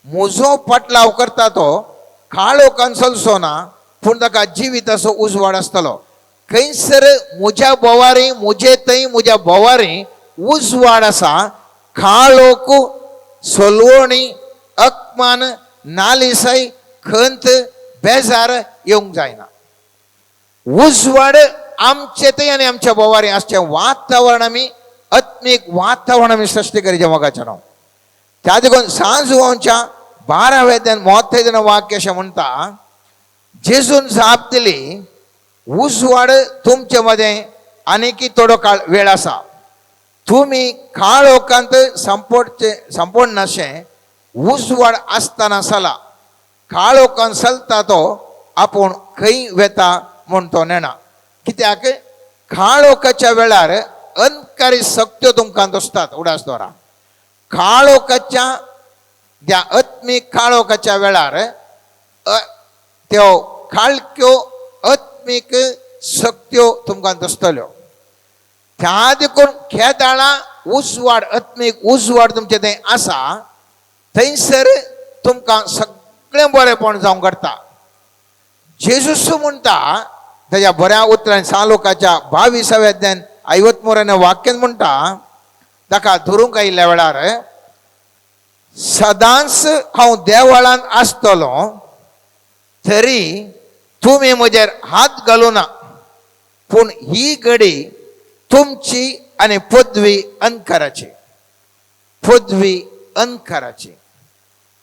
म्हजो पाटलाव करता तो काळोखान चलचो ना, पूण ताका जिविताचो उजवाड आसतलो. खंयसर म्हज्या भोवारी, म्हजे थंय म्हज्या भोवारी उजवाड आसा, काळोख, सलवणी, अपमान, नालिसाय, खंत, बेजार येवंक जायना. उजवाड आमचे थंय आनी आमच्या भोवारी आसचें वातावरण आमी आत्मीक वातावरण आमी सृश्टी करीचें मोगाचें नांव. त्या देखून सांजवांच्या 12व्या अध्यायांत मोत्य वाक्य अशें म्हणटा, जेजून जाप दिली, उजवाड तुमचे मदें आनीकी थोडो काळ वेळ आसा, तुमी काळोखांत संपोडचे संपोडनाशें उजवाड आसतना चला, काळोखान चलता तो आपूण खंय वेता म्हूण तो नेणा. कित्याक काळोखाच्या वेळार अंधकारी शक्त्यो तुमकां दिसतात. उडास दवरा, काळोखाच्या त्या आत्मीक काळोखाच्या वेळार त्यो काळक्यो आत्मीक शक्त्यो तुमकां दिसतल्यो. त्या देखून खेदाळा उजवाड, आत्मीक उजवाड तुमचें थंय आसा, थंयसर तुमकां सगळें बरेंपण जावंक घडटा. जेजूस म्हणटा ताच्या बऱ्या उतरान सालोकाच्या 22व्या अध्यायान 53 वाक्यान म्हणटा, ताका धरूंक आयिल्ल्या वेळार, सदांच हांव देवळांत आसतलो तरी तुमी म्हजेर हात घालूं ना, पूण ही घडी तुमची आनी पदवी अंधकाराची, पदवी अंधकाराची.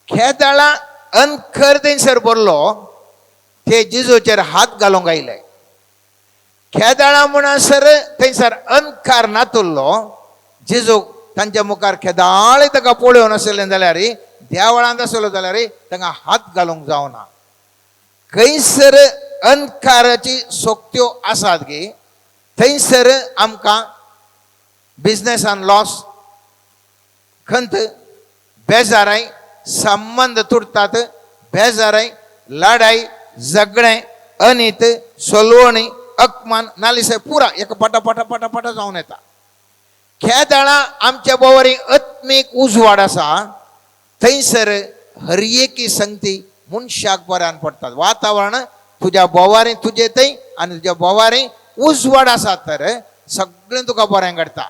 खेदाळा अंधकार थंयसर भरलो, ते जेजूचेर हात घालूंक आयले. खेदाळा म्हणसर थंयसर अंधकार नातुल्लो, जेजू तांच्या मुखार खेदाळे ताका पळोवन आसलें जाल्यार, देवळांत आसलो जाल्यार तांकां हात घालूंक जावना. खंयसर अंधकाराची शक्त्यो आसात गी थंयसर आमकां बिजनेसान लॉस, खंत, बेजाराय, संबंद तुटतात, बेजाराय, लढाई, झगडें, अनीत, सलवणी, अपमान, नालिसाय पुरा एका पाटा पाटा पाटा पाटा जावन येता. खेदाळा आमच्या बोवारी आत्मीक उजवाड आसा, थंयसर हर एकी संगती मनशाक बऱ्यान पडटात. वातावरण तुज्या बोवारी तुजे थंय आनी तुज्या बोवारी उजवाड आसा तर सगळें तुका बरें घडटा.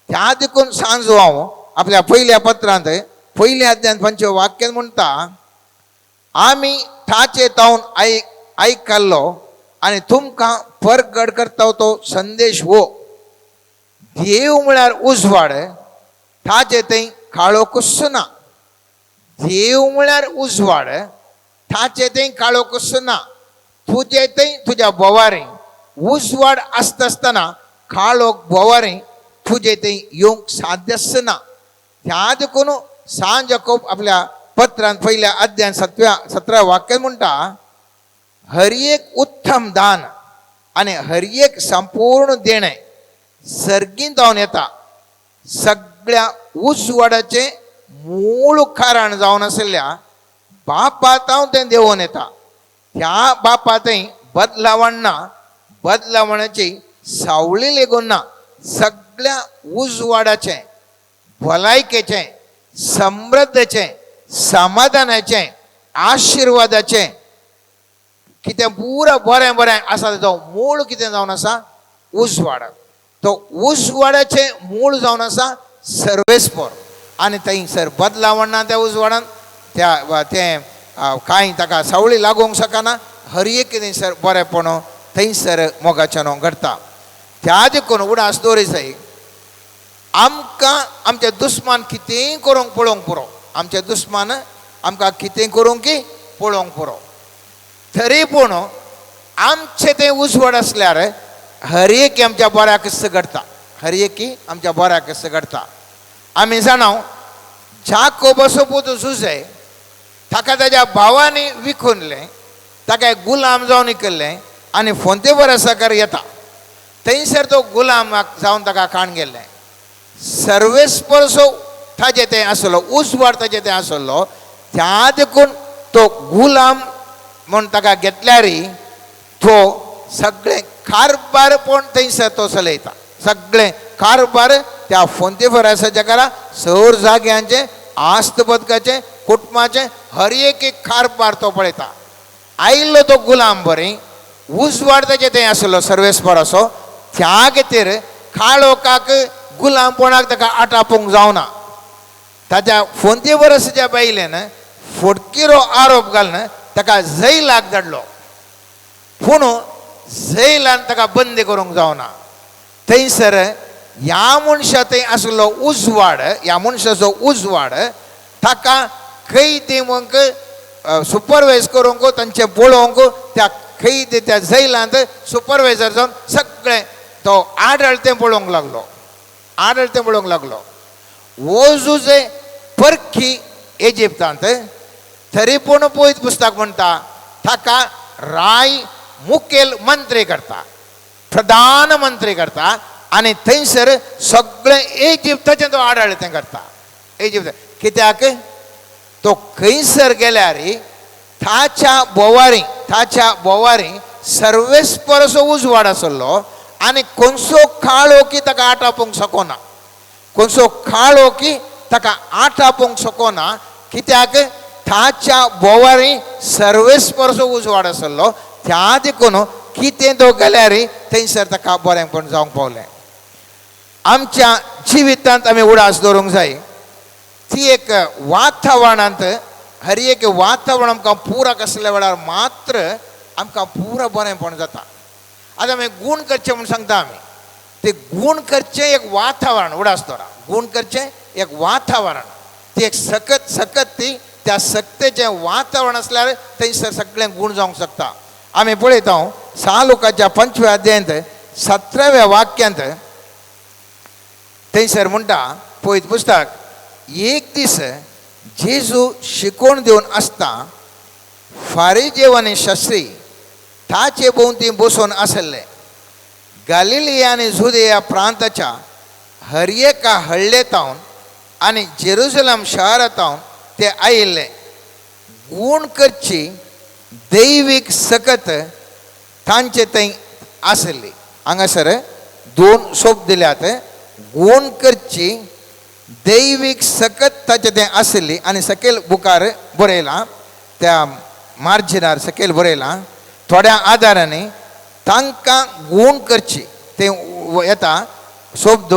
त्या देखून सांजू हांव आपल्या पयल्या पत्रांत पयल्या अध्यायांत 5 वाक्यान म्हणटा, आमी ताचे तावन आयकल्लो आनी तुमकां परगड करता तो संदेश हो, देव म्हळ्यार उजवाड, ताचे थंय काळोखूच ना. देव म्हळ्यार उजवाड, ताचे थंय काळोखूच ना. तुजे थंय तुज्या भोवारी उजवाड आसता आसतना काळोख भोवारी तुजे थंय येवंक साध्यच ना. त्या देखून सांज जाकोब आपल्या पत्रान पयल्या अध्यायान 17 वाक्यान म्हणटा, हर एक उत्तम दान आनी हर एक संपूर्ण देणें सर्गींत जावन येता, सगळ्या उजवाडाचें मूळ कारण जावन आशिल्ल्या बापा तें देंवोन येता. त्या बापा थंय बदलावण ना, बदलावणाची सावळी लेगून ना. सगळ्या उजवाडाचें, भलायकेचें, समृद्धचें, समाधानाचें, आशिर्वादाचें कितें पुरा बरें बरें आसा तेजो मूळ कितें जावन आसा उजवाड. तो उजवाडाचें मूळ जावन आसा सर्वेस्पर. आनी थंयसर बदलावण ना त्या उजवाडान, त्या तें कांय ताका सावळी लागूंक शकना. हर एक थंयसर बरेंपण थंयसर मोगाच्यान घडटा. त्या देखून उडास दवरी जाय, आमकां आमचे दुस्मान कितेंय करूंक पळोवंक पुरो, आमचे दुस्मान आमकां कितें करूंक की पळोवंक पुरो. तरी पूण आमचें तें उजवाड आसल्यार हर एक आमच्या बऱ्याक घडटा, हर एक आमच्या बऱ्याक घडटा. आमी जाणा जाकोबाचो पूत जुझे ताका ताज्या भावांनी विखुनलें, ताका गुलाम जावन विकल्लें आनी फोंतेबरासाकर येता थंयसर तो गुलाम जावन ताका काण गेल्लें. सर्वेस्परसो ताजे तें आसलो उजवाड ताजे तें आसलो, त्या देखून तो गुलाम म्हूण ताका घेतल्यारी तो सगळें कारबार पण थंयसर तो चलयता. सगळें कारबार त्या फोंतेफरासाच्या घरा सर जाग्यांचें आस्त बदकाचें कुटुंबाचें हर एक एक कारबार तो पळयता. आयिल्लो तो गुलाम बरी उजवाड ताजे थंय आसलो सर्वेस्पराचो, त्या खातीर काळोखाक गुलामपणाक ताका आटापूंक जावना. ताच्या फोंतेफरासाच्या बायलेन फोटकिरो आरोप घालून ताका जैलाक धाडलो, पूण जैलान ताका बंदी करूंक जावना. थंयसर ह्या मनशा थंय आसलो उजवाड, ह्या मनशाचो उजवाड ताका कैदी म्हणूंक सुपरवायज करूंक तांचें पळोवंक त्या कैदी त्या जैलांत सुपरवायजर जावन सगळें तो आडळतें पळोवंक लागलो, आडळतें पळोवंक लागलो. वो जुजे परखी इजिप्तांत तरी पूण पळयत पुस्तक म्हणटा ताका राय मुखेल मंत्री करता, प्रधानमंत्री करता आनी थंयसर सगळें इजिप्ताचें तो आडळतें करता. इजिप्त कित्याक तो खंयसर गेल्यार ताच्या बोवारी, ताच्या बोवारी सर्वेस्परसो उजवाड आसलो आनी कोणसो काळो की ताका आटापूंक शकना, कोणसो काळो की ताका आटापूंक शकना. कित्याक ताच्या बोवारी सर्वेस्परसो उजवाड आसलो, त्या देखून कितें तो गेल्यार थंयसर ताका बरेंपण जावंक पावलें. आमच्या जिवितांत आमी उडास दवरूंक जाय ती एक वातावरणांत हर एक वातावरण आमकां पुरक आसल्या वेळार मात्र आमकां पुरा बरेंपण जाता. आतां आमी गूण करचें म्हूण सांगता आमी, ते गूण करचें एक वातावरण उडास दवरा, गूण करचें एक वातावरण, ती एक सकत सकत ती त्या सक्तेचें वातावरण आसल्यार थंयसर सगळें गूण जावंक शकता. आमी पळयता सालुकाच्या 5व्या अध्यायांत 17व्या वाक्यांत थंयसर म्हणटा पळयत पुस्तक, एक दीस जेजू शिकोवन दिवन आसता फारीजेव आनी शास्त्री ताचे भोंवती बसून आसले. गालिलिया आनी जुदेया प्रांताच्या हर एका हळ्ळेतावन आनी जेरुजलम शहरातावन ते आयिल्ले. गूण करची दैवीक सकत तांचे थंय आसली. हांगासर दोन सोप दिल्यात, गूण करची दैवीक सकत ताचे थंय आसली आनी सकयल बुकार बरयलां, त्या मार्जिनार सकयल बरयलां थोड्या आदारांनी तांकां गूण करची ते येता शब्द,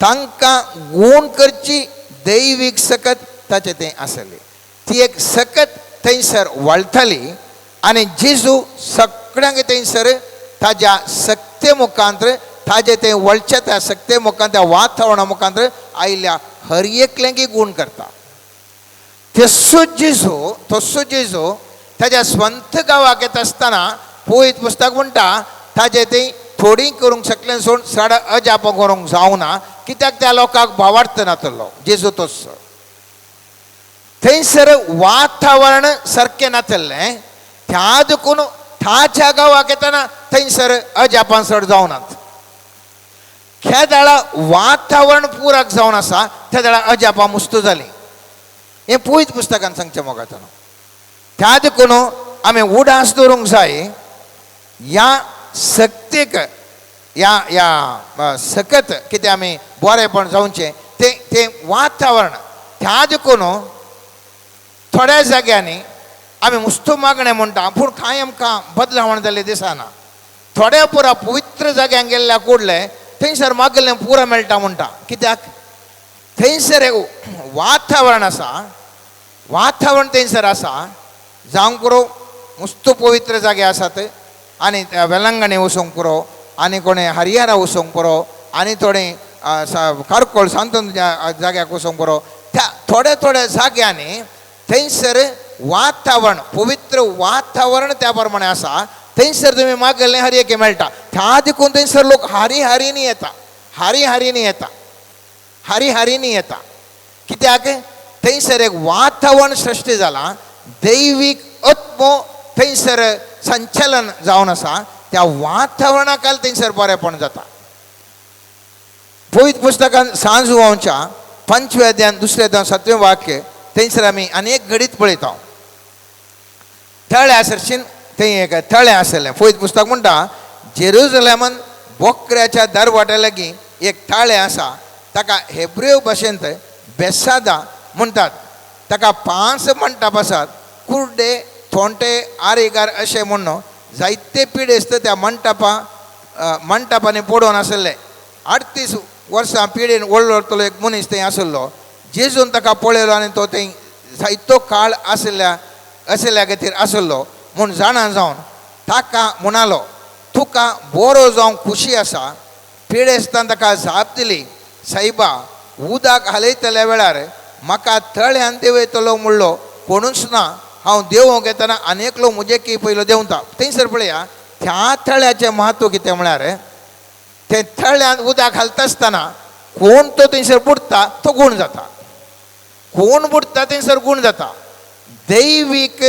तांकां गूण करची दैवीक सकत ताचे थंय आसली. ती एक सकत थंयसर वळटाली आनी जेजू सगळ्यांक थंयसर ताज्या सक्ते मुखांत ताजे थंय वळच्या त्या सक्ते मुखांत त्या वातावरणा मुखांत आयिल्ल्या हर एकल्यांकी गूण करता. तस्सो जेजू, तस्सो जेजू ताज्या स्वंत गांवाक येता आसतना पळयत पुस्तक म्हणटा ताजे थंय थोडी करूंक शकलें सोड चड अजापां करूंक जावना, कित्याक त्या लोकांक भावार्थ नातलो जेजू तस्सो. थंयसर वातावरण सारकें नातलें, त्या देखून ताच्या गांवाक येतना थंयसर अजापां चड जावनात. खेदाळा वातावरण पुरक जावन आसा त्या वेळार अजापां मुस्तू जालीं. हें पळयत पुस्तकान सांगचें मोगाचो. त्या देखून आमी उडास दवरूंक जाय ह्या सक्तेक, ह्या ह्या सकत कितें आमी बरेंपण जावचें तें तें वातावरण. त्या देखून थोड्या जाग्यांनी आमी मुस्तू मागणें म्हणटा पूण कांय आमकां बदलावण जाल्लें दिसना. थोड्या पुरा पवित्र जाग्यांक गेल्ल्या कुडले थंयसर मागलें पुरा मेळटा म्हणटा, कित्याक थंयसर एक वातावरण आसा, वातावरण थंयसर आसा जावंक पुरो मुस्तू पवित्र जागे आसात आनी वेलंगणी वचूंक पुरो आनी कोणें हरियारा वचूंक पुरो आनी थोडे कारकोळ सांतन जाग्याक वचूंक पुरो. त्या थोड्या थोड्या जाग्यांनी थंयसर वातावरण पवित्र वातावरण त्या प्रमाणे आसा. थंयसर तुमी मागलें हर एक मेळटा. त्या देखून थंयसर लोक हारी हारीनी येता, हारी हारीनी येता, हारी हारीनी येता. कित्याक थंयसर एक वातावरण सृश्टी जालां, दैवीक आत्मो थंयसर संचलन जावन आसा. त्या वातावरणाकाल थंयसर बरेपण जाता. पवित्र पुस्तकान सांज व्हांवच्या 5व्या अध्यायान 2व्या अध्यायान 7वें वाक्य थंयसर आमी आनी एक घडीत पळयता. तळ्या सरशीन थंय एक तळें आसलें. पवित्र पुस्तक म्हणटा जेरुजलेमान बोकऱ्याच्या दरवाट्या लागीं एक तळें आसा, ताका हेब्रेव भाशेंत बेसादा म्हणटात. ताका 5 मंटप आसात. कुर्डे, थोंटे, आरेगार अशें म्हणून जायते पिडेस्त त्या मंटपांनी पडोवन आसले. 38 वर्सां पिडेन व्हडलो एक मनीस थंय आसलो. जेजून ताका पळयलो आनी तो थंय जायतो काळ आशिल्ल्या खातीर आसलो म्हूण जाणा जावन ताका म्हणालो, तुका बरो जावंक खुशी आसा. पिडेस्तान ताका जाप दिली, सायबा, उदक हालयतल्या वेळार म्हाका तळ्यान देंवयतलो म्हणलो कोणूच ना. हांव देंवोंक येतना आनी एकलो म्हजे की पयलो देंवता. थंयसर पळया त्या तळ्याचें म्हत्व कितें म्हळ्यार ते तळ्यांत उदक घालता आसतना कोण तो थंयसर बुडटा तो गूण जाता. कोण बुडटा थंयसर गूण जाता. दैवीक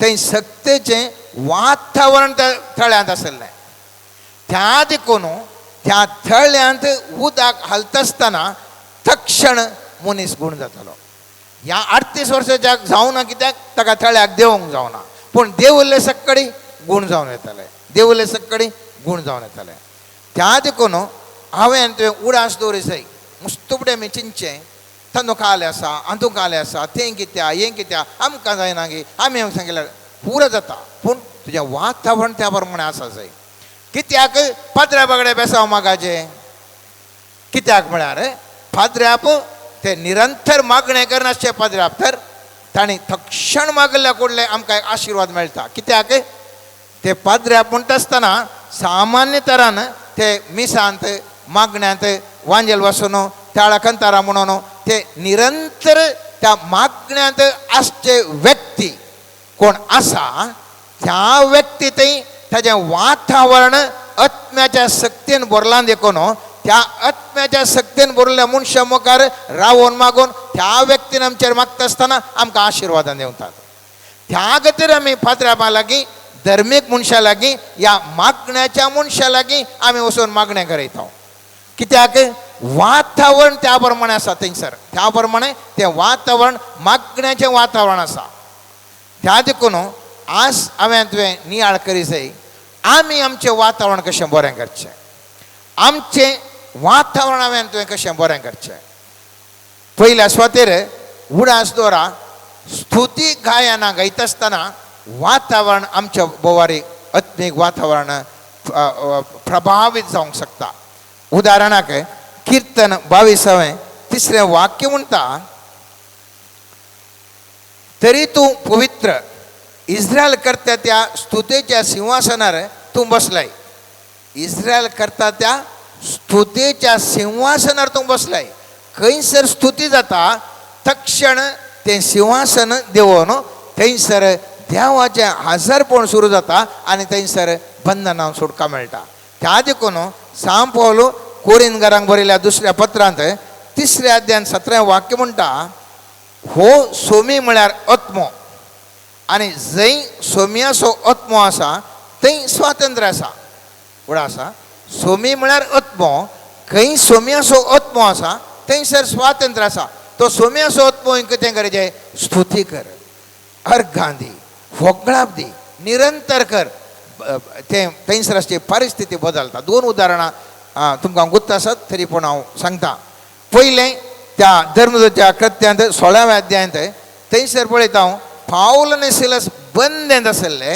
थंय शक्तेचें वातावरण त्या तळ्यांत आसलें. त्या देखून त्या तळ्यांत उदक घालता आसतना तक्षण मनीस गूण जातालो. ह्या 38 वर्साच्या जावना कित्याक ताका तळ्याक देंवोंक जावना, पूण देंवल्ले सक्कडी गूण जावन येताले, देंवल्ले सक्कडी गूण जावन येताले. त्या देखून हांवें तुवें उडास दवरी जाय. मुस्तुबडे आमी चिंतचें तांदू काले आसा, अंदू काले आसा, तें कित्या हें कित्या, आमकां जायना गी आमी सांगल्यार पुरो जाता. पूण तुजें वातावरण त्या प्रमाणे आसा जाय. कित्याक पाद्र्या बागडे बेसांव मागाचें कित्याक म्हळ्यार पाद्र्याप ते निरंतर मागणें करनासचे पाद्र्याप तर तांणी तक्षण मागल्या कडले आमकां एक आशिर्वाद मेळटा. कित्याक ते पाद्र्याप म्हणटा आसतना सामान्य तरान ते मिसांत मागण्यांत वांजेल वसून ताळा कंतारा म्हणून ते निरंतर त्या मागण्यांत आसचे व्यक्ती कोण आसा त्या व्यक्ती थंय ताजें वातावरण आत्म्याच्या शक्तीन भरलां देखून त्या आत्म्याच्या शक्तीन भरल्या मनशा मुखार रावोन मागून त्या व्यक्तीन आमचेर मागता आसतना आमकां आशिर्वादान दिवतात. त्या खातीर आमी पाद्र्यापा लागीं, धर्मीक मनशां लागीं, ह्या मागण्याच्या मनशां लागीं आमी वचून मागणें करयता. कित्याक वातावरण त्या प्रमाणे आसा थंयसर, त्या प्रमाणे तें वातावरण मागण्याचें वातावरण आसा. त्या देखून आज हांवें तुवें नियाळ करी जाय आमी आमचें वातावरण कशें बरें करचें, आमचें वातावरण हांवें तुवें कशें बरें करचें. पयल्या सुवातेर उडास दवरा स्तुती गायनां गायता आसतना वातावरण आमच्या बोवारी आत्मीक वातावरण प्रभावीत जावंक शकता. उदाहरणाक किर्तन 22वें 3रें वाक्य म्हणटा, तरी तूं पवित्र इस्रायल करता त्या स्तुतेच्या सिंहासनार तूं बसलाय. इस्रायल करता त्या स्तुतेच्या सिंहासनार तूं बसलाय. खंयसर स्तुती जाता तक्षण तें सिंहासन देंवोन थंयसर देवाचें हाजरपण सुरू जाता आनी थंयसर बंधनां सुटका मेळटा. त्या देखून सांव पावल कोरिंदकारांक बरयल्या 2ऱ्या पत्रांत 3ऱ्या अध्यायान 17वें वाक्य म्हणटा, हो सोमी म्हळ्यार आत्मो आनी जंय सोम्याचो आत्मो आसा थंय स्वातंत्र्य आसा. फुडें आसा सोमी म्हळ्यार आत्मो, खंय सोम्याचो आत्मो आसा थंयसर स्वातंत्र्य आसा. तो सोम्याचो आत्मो कितें करचें, स्तुती कर, अर्घां दी, होगळाप दी, निरंतर कर. तें थंयसर आसची परिस्थिती बदलता. 2 उदाहरणां तुमकां गुत्त आसात तरी पूण हांव सांगता. पयलें त्या धर्मदूताच्या कृत्यांत 16व्या अध्यायांत थंयसर पळयता हांव पावल आनी सिलास बंदेंत आसले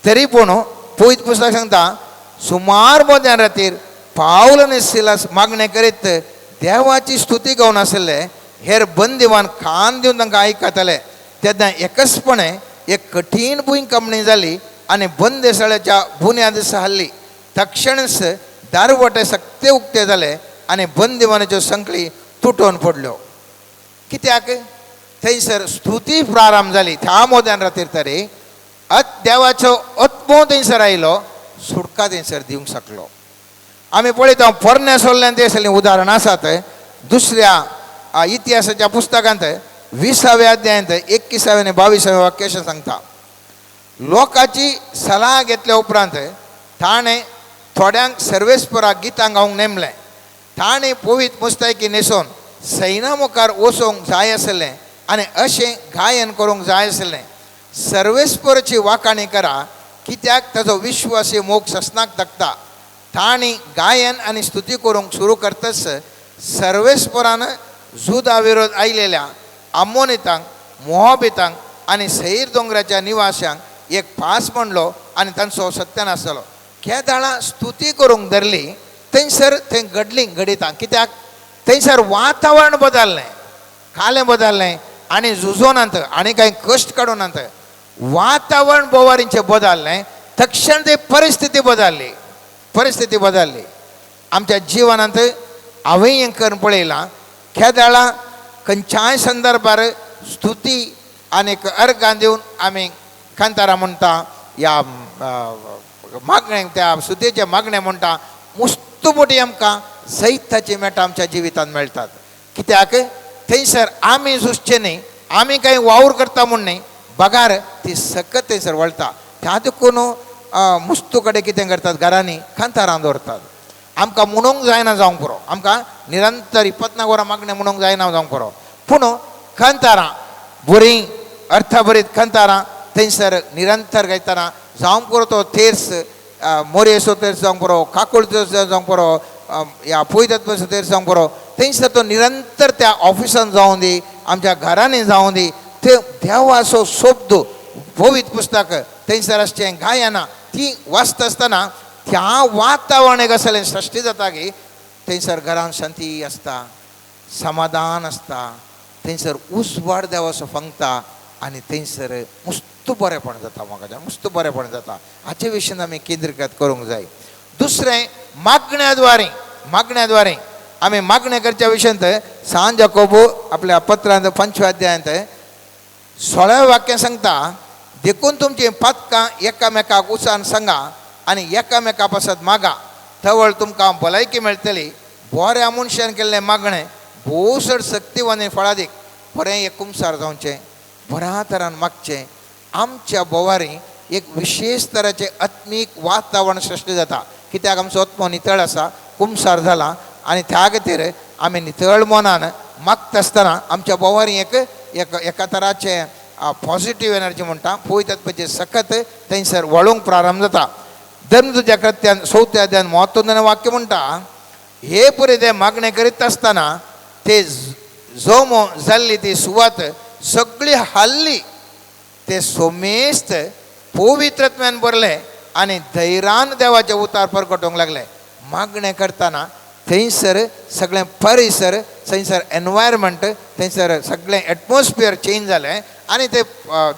तरी पूण पवित्र पुस्तक सांगता सुमार मध्यान रातीर पावल आनी सिलास मागणें करीत देवाची स्तुती गावन आसले. हेर बंदिवान कान दिवन तांकां आयकताले. तेन्ना एकसपणे एक कठीण भूंयकांपणी जाली आनी बंदेसाळ्याच्या बुन्याद हाल्ली. तक्षणच दारवटे सक्ते उक्ते जाले आनी बंदिवानाच्यो संकळी तुटोवन पडल्यो. कित्याक थंयसर स्तुती प्रारंभ जाली. त्या मोद्यान रातीर तरी देवाचो आत्मो थंयसर आयलो, सुटका थंयसर दिवंक शकलो. आमी पळयता पोरण्या सोल्ल्यान ते असलीं उदाहरणां आसात. दुसऱ्या इतिहासाच्या पुस्तकांत 20व्या अध्यायांत 21व्या आनी 22व्या वाक्य अशें सांगता, लोकांची सलाह घेतल्या उपरांत ताणें थोड्यांक सर्वेस्पराक गितां गावंक नेमलें. ताणें पवित्र मुस्तायकी न्हेसोवन सैना मुखार वचोंक जाय आसलें आनी अशें गायन करूंक जाय आसलें. सर्वेस्पराची वाखाणी करा, कित्याक ताजो विश्वासी मोग ससनाक तकता. तांणी गायन आनी स्तुती करूंक सुरू करतच सर्वेस्परान जुदा विरोध आयलेल्या आमोनितांक, मोहाबितांक आनी सैर दोंगराच्या निवाशांक एक पास म्हणलो आनी तांचो सत्यानाश जालो. केदाळां स्तुती करूंक धरली थंयसर थंय घडली घडितां, कित्याक थंयसर वातावरण बदललें, कालें बदललें आनी झुजोनात आनी कांय कश्ट काडूनात. वातावरण बोवारींचें बदललें, तक्षण ते परिस्थिती बदलली, परिस्थिती बदलली. आमच्या जिवनांत हांवें हें करून पळयलां, केदाळां खंयच्याय संदर्भार स्तुती आनीक अर्गां दिवन आमी कांतारां म्हणटा या मागणें, त्या स्तुतीचें मागणें म्हणटा, मुस्त मोटी आमकां जैताची मेटां आमच्या जिवितांत मेळटात. कित्याक थंयसर आमी झुजचें न्ही, आमी कांय वावर करता म्हूण न्ही, बगार ती सकत थंयसर वळटा. त्या देखून मुस्तू कडेन कितें करतात, घरांनी कांतारां दवरतात. आमकां म्हणूंक जायना जावंक पुरो, आमकां निरंतर 24 वरां मागणें म्हणूंक जायना जावंक पुरो, पूण कांतारां बरीं अर्थभरीत कांतारां थंयसर निरंतर गायतना जावंक पुरो. तो तेर्स मोरयेचो तेर्स जावंक पुरो, काकुळचो जावंक पुरो, ह्या पयतत्वाचो तेर्स जावंक पुरो, थंयसर तो निरंतर त्या ऑफिसान जावं दी, आमच्या घरांनी जावं दी, ते देवाचो शब्द पवित्र पुस्तक थंयसर आसचें गायना ती वाचता आसतना त्या वातावरण एक असलें सृश्टी जाता की थंयसर घरान शांती आसता, समाधान आसता, थंयसर उजवाड देवाचो फंगता आनी थंयसर मुस्त बरेपण जाता. म्हाका मुस्त बरेपण जाता. हाचे विशीं आमी केंद्रीकृत करूंक जाय. दुसरें, मागण्या द्वारे, मागण्या द्वारे आमी मागणें करच्या विशयांत सान जाकोबो आपल्या पत्रांत 5व्या अध्यायांत 16व्या वाक्यां सांगता, देखून तुमचीं पातकां एकामेकाक उचान सांगा आनी एकामेका पासत मागा, तवळ तुमकां भलायकी मेळटली. बऱ्या मनशान केल्लें मागणें भोव चड शक्तिवान आनी फळादीक. बरें एक कुमसार जावचें, बऱ्या तरान मागचें, आमच्या बोवारी एक विशेश तराचें आत्मीक वातावरण सृश्टी जाता. कित्याक आमचो आत्मो नितळ आसा, कुमसार जाला आनी त्या खातीर आमी नितळ मनान मागता आसतना आमच्या बोवारी एक एक एका तराचें पॉझिटीव एनर्जी म्हणटा, पवित्र सकत थंयसर वळूंक प्रारंभ जाता. धर्मदूताच्या कृत्यान 4थ्या अध्यायान 52 वाक्य म्हणटा, हे पुरे ते मागणें करीत आसतना ते जोमो जाल्ली ती सुवात सगळी हाल्ली. ते सोमेस्त पवित्रत्वान भरले आनी धैर्यान देवाचे उतार परगटोवंक लागले. मागणें करतना थंयसर सगळें परिसर, थंयसर एनवायरमेंट, थंयसर सगळें एटमॉस्फियर चेंज जालें आनी ते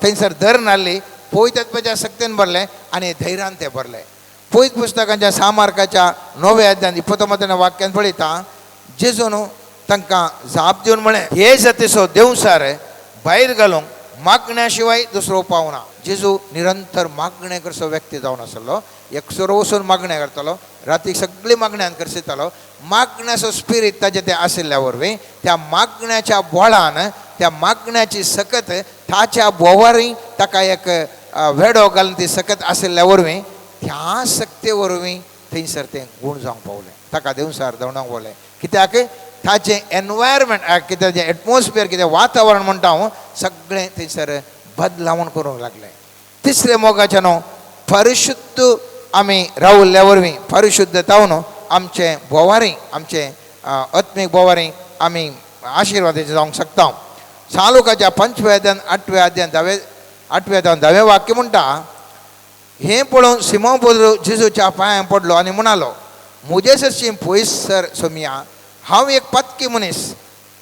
थंयसर धरण हाडली, पवित्रत्वाच्या शक्तीन भरलें आनी धैर्यान ते भरले. पवित्र पुस्तकांच्या सामार्काच्या 9व्या अध्यायांत 29 वाक्यान पळयता, जेजून तांकां जाप दिवन म्हळें, हे जातीचो देवसार भायर घालूंक मागण्या शिवाय दुसरो उपाव ना. जेजू निरंतर मागणें करचो व्यक्ती जावन आसलो. एकसुरो वचून मागणें करतालो, रातीक सगळी मागण्यान करसितालो. मागण्याचो स्पिरीट ताजे ते आशिल्ल्या वरवीं त्या मागण्याच्या बोळान त्या मागण्याची सकत ताच्या बोवारी ताका एक वेडो घालून ती सकत आशिल्ल्या वरवीं त्या शक्ते वरवीं थंयसर तें गूण जावंक पावलें, ताका देवसार धांवडावंक पावलें. कित्याक ताचें एनवायरमेंट, कितें जें एटमॉस्फियर, कितें वातावरण म्हणटा हांव, सगळें थंयसर बदलावण करूंक लागलें. तिसरें मोगाचें न्हू, परिशुद्ध आमी रावल्ल्या वरवीं परिशुद्ध जावन आमचें बोवारी, आमचें आत्मीक बोवारी आमी आशिर्वादाचें जावंक शकता. सालुकाच्या 5व्या अध्यायान 8व्या अध्यायान धावे 8व्या अध्यायान 10वें वाक्य म्हणटा, हें पळोवन सिमो पदरू जेजूच्या पांयां पडलो आनी म्हणालो, म्हजे सरशी पयस सर सोमिया, हांव एक पातकी मनीस.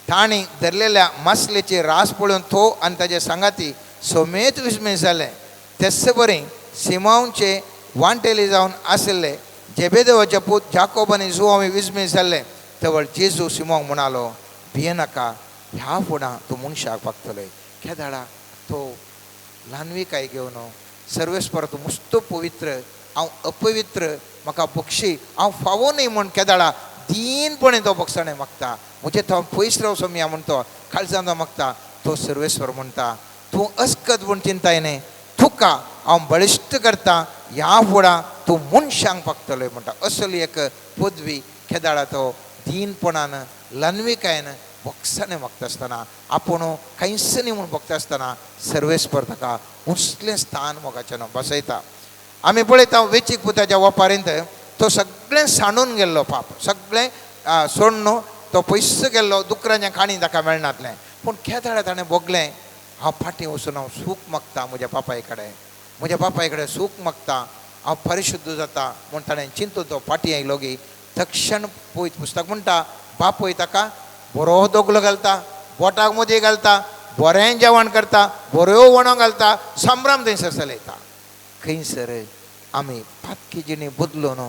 तांणी धरलेल्या मासलेची रास पळोवन तो आनी ताजे सांगाती समेत विस्मय जालें. तेच बरी सिमांवचे वांटेली जावन आशिल्ले जेबेदेवाचे पूत जाकोब आनी जुवांव विस्मय जाल्ले. तवळ जेजू सिमोंक म्हणालो, भियेनाका, ह्या फुडां तूं मनशाक पागतलोय. केदाळा तो ल्हानविकाय घेवन सर्वेस्पर तूं मुस्त पवित्र, हांव अपवित्र, म्हाका बक्षी, हांव फावो न्हय म्हूण केदाळा दीनपणे तो बक्षाणे मागता. म्हजे तो पयस राव सोमया म्हूण तो काळजान तो मागता. तो सर्वेस्पर म्हणटा तूं अस्कत म्हूण चिंताय न्हय, तुका हांव बळिश्ट करता, ह्या फुडां तूं मनशांक पागतलोय म्हणटा. असली एक पदवी केदाळा तो दीनपणान ल्हानविकायेन बक्षाणे मागता आसतना, आपूण कांयच न्ही म्हूण बगता आसतना सर्वेस्पर ताका उंचलें स्थान मोगाचें बसयता. आमी पळयता वेचीक पुताच्या वपारींत तो सगळें सांडून गेल्लो, पाप सगळें सोडून तो पयस गेल्लो, दुकरांच्या काणी ताका मेळनातलें. पूण केदाळा ताणें भोगलें हांव फाटीं वचून हांव सूख मागता म्हज्या बापाय कडेन, म्हज्या बापाय कडेन सूख मागता, हांव परिशुद्ध जाता म्हूण ताणें चिंतून तो फाटीं आयलो गी तक्षण पवित्र पुस्तक म्हणटा बापूय ताका बरो दोगलो घालता, बोटाक मुदी घालता, बरें जेवण करता, बऱ्यो वणो घालता, संभ्रम थंयसर चलयता. खंयसर आमी पातकी जिणी बदलून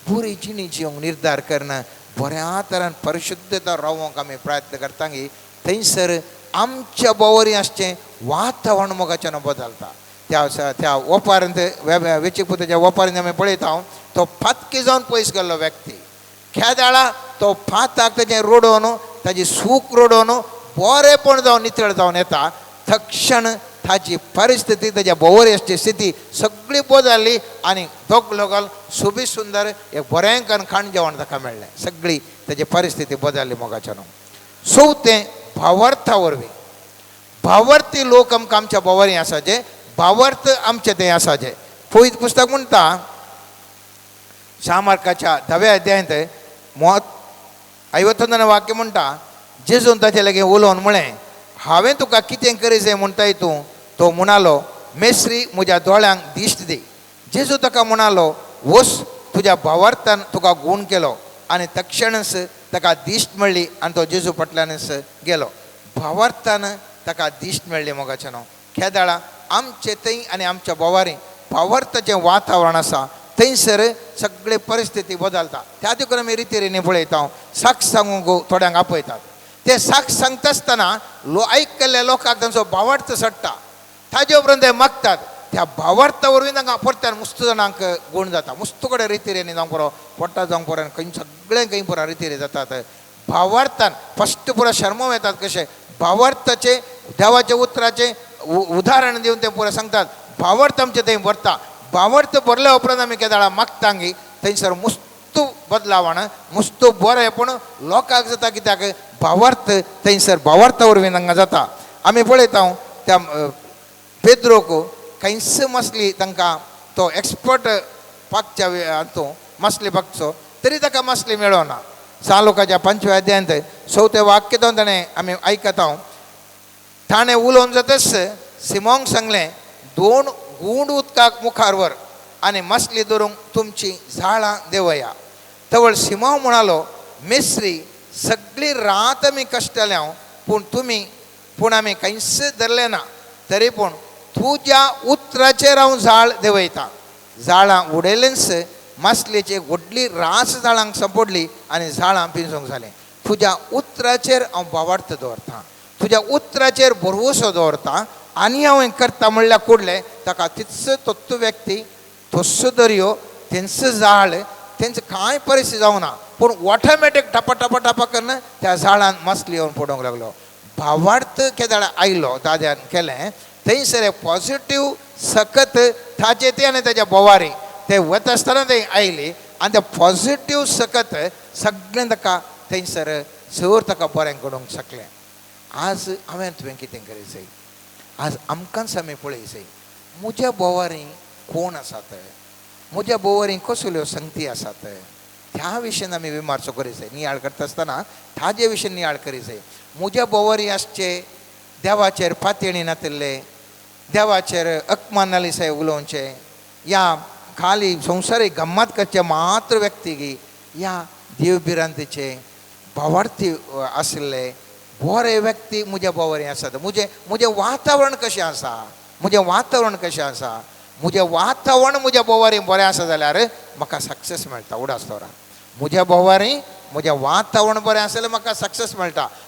बरी जिणी जिवंक निर्धार करना, बऱ्या तरान परिशुद्धता रावोंक आमी प्रयत्न करता गी थंयसर आमच्या बोवरी आसचें वातावरण मोगाच्यान बदलता. त्या त्या ओपारींत वेचीक पुताच्या ओपारींत आमी पळयता तो पातकी जावन पयस गेल्लो व्यक्ती खेदाळा तो पाताक तेजें रोडोवन ताजी सूख रोडोवन बरेपण जावन नितळ जावन येता. तक्षण ताजी परिस्थिती ताज्या भोंवरी आसची स्थिती सगळी बदलली आनी दोगलो घाल सोबीत सुंदर एक बरें करून खाण जेवण ताका मेळ्ळें. सगळी ताजी परिस्थिती बदलली मोगाच्यान. चवथें भावार्था वरवीं. भावार्थी लोक आमकां आमच्या भोंवरी आसा जे भावार्थ आमचे तें आसा जे पवित्र पुस्तक म्हणटा शामार्काच्या 10व्या अध्यायांत 51 वाक्य म्हणटा जेजून ताचे लागीं उलोवन म्हळें हांवें तुका कितें करी जाय म्हणटाय तूं. तो म्हणालो मेस्त्री म्हज्या दोळ्यांक दिश्ट दी. जेजू ताका म्हणालो वस तुज्या भावार्थान तुका गूण केलो. आनी तक्षणच ताका दिश्ट मेळ्ळी आनी तो जेजू फाटल्यानच गेलो. भावार्थान ताका दिश्ट मेळ्ळी मोगाचें न्हू. खेदाळा आमचे थंय आनी आमच्या भोवारी भावार्थाचें वातावरण आसा थंयसर सगळे परिस्थिती बदलता. त्या देखून आमी रिती पळयता साक्ष सांगूंक थोड्यांक आपयतात. ते साक्ष सांगता आसतना आयकल्ल्या लोकांक तांचो भावार्थ चडटा. ताजे उपरांत ते मागतात. त्या भावार्था वरवीं तांकां परत्यान मुस्त जाणांक गूण जाता. मुस्त कडेन रिती जावंक पुरो पोटा जावंक पुरो खंय सगळें खंय पुरो रिती जातात. भावार्थान फस्ट पुरो शर्मो येतात कशें भावार्थाचे देवाच्या उतराचें उदाहरण दिवन ते पुरो सांगतात. भावार्थ आमचें थंय भरता. भावार्थ भरल्या उपरांत आमी केदाळा मागता गी थंयसर मुस्त बदलावण मुस्त बरें पूण लोकांक जाता कित्याक भावार्थ थंयसर भावार्था वरवीं तांकां जाता. आमी पळयता त्या पेद्रोक कांयच मासली तांकां तो एक्सपर्ट पाकच्या हातूंत मासली पाकचो तरी ताका मासली मेळना. 6 लोकाच्या 5व्या अध्यायांत 4थें वाक्य जावन ताणें आमी आयकता ताणें उलोवन जातच सिमोंक सांगलें 2 गूंड उदकाक मुखार व्हर आनी मासली धरूंक तुमची जाळां देंवया. तवळ सिमोंव म्हणालो मेस्त्री सगळी रात आमी कश्टले पूण तुमी पूण आमी कांयच धरलें ना तरी पूण तुज्या उतराचेर हांव जाळ देंवयता. जाळां उडयलेंच मासलेची व्हडली रास जाळांक सांपडली आनी जाळां पिंजूंक जालें. तुज्या उतराचेर हांव भावार्थ दवरता, तुज्या उतराचेर भरवंसो दवरता आनी हांव हें करता म्हणल्यार कुडलें ताका तिच तत्व व्यक्ती तस्सो दर्यो तेंचो जाळ तेंचो कांय परिस्थिती जावना पूण ऑटोमॅटीक टपा टपा टपा करून त्या जाळान मासली येवन पडूंक लागलो. भावार्थ केदाळा आयलो दाद्यान केलें थंयसर एक पॉझिटीव सकत ताजे ते आनी ताज्या भोवारी ते वता आसतना थंय आयली आनी ते पॉझिटीव सकत सगळें ताका थंयसर सर ताका बरें घडोवंक शकलें. आज हांवें तुवें कितें करीत जाय, आज आमकांच आमी पळय जाय म्हज्या भोवारी कोण आसात, म्हज्या भोवारी कसल्यो संगती आसात त्या विशयन आमी विमर्सो करीत जाय. नियाळ करता आसतना ताजे विशयन नियाळ करीत जाय. म्हज्या भोवारी आसचे देवाचेर पातयेणी नातिल्ले, देवाचेर अकमान साहेब उलोवचें या खाली संवसारीक गम्मत करचे मात्र व्यक्ती गी या देव भिरांतीचे भावार्थी आशिल्ले बरे व्यक्ती म्हज्या भोवारी आसात. म्हजें म्हजें वातावरण कशें आसा, म्हजें वातावरण कशें आसा, म्हजें वातावरण म्हज्या भोवारी बरें आसा जाल्यार म्हाका सक्सेस मेळटा. उडास दवरा म्हज्या भोवारी म्हजें वातावरण बरें आसा जाल्यार म्हाका सक्सेस मेळटा.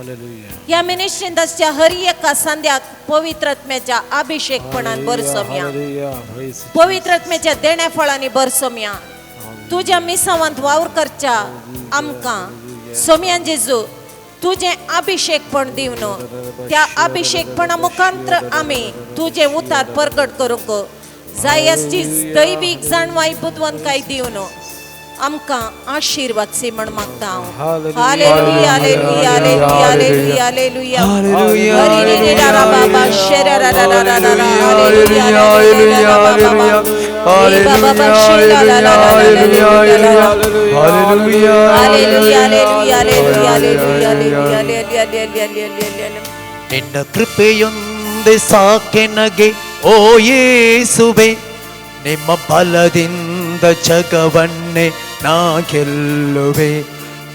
ह्या मिनिस्ट्रींत आसच्या हर एका संद्याक पवित्र आत्म्याच्या अभिषेकपणान भरसोमया, पवित्र आत्म्याच्या देण्या फळांनी भरसोमया. तुज्या मिसावांत वावर करच्या आमकां सोम्या जेजू तुजें अभिषेकपण दिवन त्या अभिषेकपणा मुखांत्र आमी तुजें उतार परगट करूंक जाय आसची दैवीक जाणवाय बुदवंतकाय दिवन आमकां आशिर्वाद सी म्हण मागता हांव. Hallelujah, hallelujah, hallelujah, hallelujah, hallelujah. ನಿನ್ನ ಕೃಪೆಯೊಂದೇ ಸಾಕೆನಗೆ ಓ ಯೇಸುವೆ, ನಿಮ್ಮ ಬಲದಿಂದ ಜಗವನ್ನೇ ನಾ ಗೆಲ್ಲುವೆ.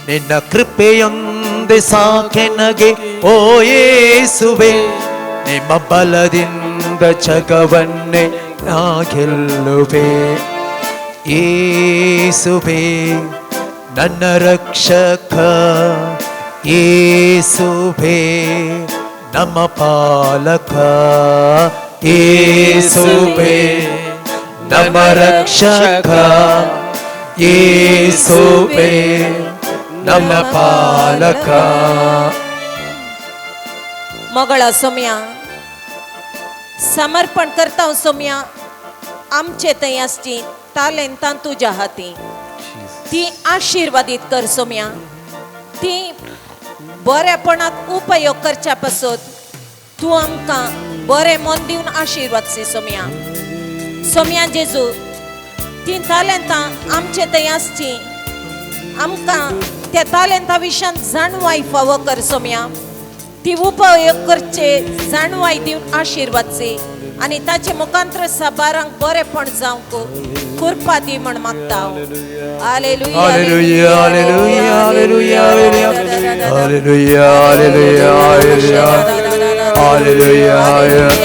ನಿನ್ನ ಕೃಪೆಯೊಂದೇ ಸಾಕೆನಗೆ ಓ ಯೇಸುವೆ, ನಿಮ್ಮ ಬಲದಿಂದ ಜಗವನ್ನೇ ನಾ ಗೆಲ್ಲುವೆ. ಯೇಸುವೆ ನನ್ನ ರಕ್ಷಕ, ಯೇಸುವೆ ನಮ್ಮ ಪಾಲಕ, ಯೇಸುವೆ ನಮ್ಮ ರಕ್ಷಕ, ಯೇಸುವೆ ನಮ್ಮ ಪಾಲಕ. मगळा सोम्या समर्पण करता सोम्या, आमचे थंय आसची तालेंतां तुज्या हाती ती आशिर्वादीत कर सोम्या. ती बरेपणाक उपयोग करच्या पासत तूं आमकां बरें मन दिवन आशिर्वाद सी सोम्या. सोम्या जेजू ती तालेंतां आमचे थंय आसची आमकां त्या तालेंता विशयान जाणवाय फावो कर सोम्या. ती उपयोग करचे जाणवाय दिवन आशिर्वाद सी आनी ताचे मुखांत्र साबारांक बरेपण जावंक कृपा दी म्हण मागता. Hallelujah, hallelujah, hallelujah, hallelujah, hallelujah, hallelujah, hallelujah, hallelujah.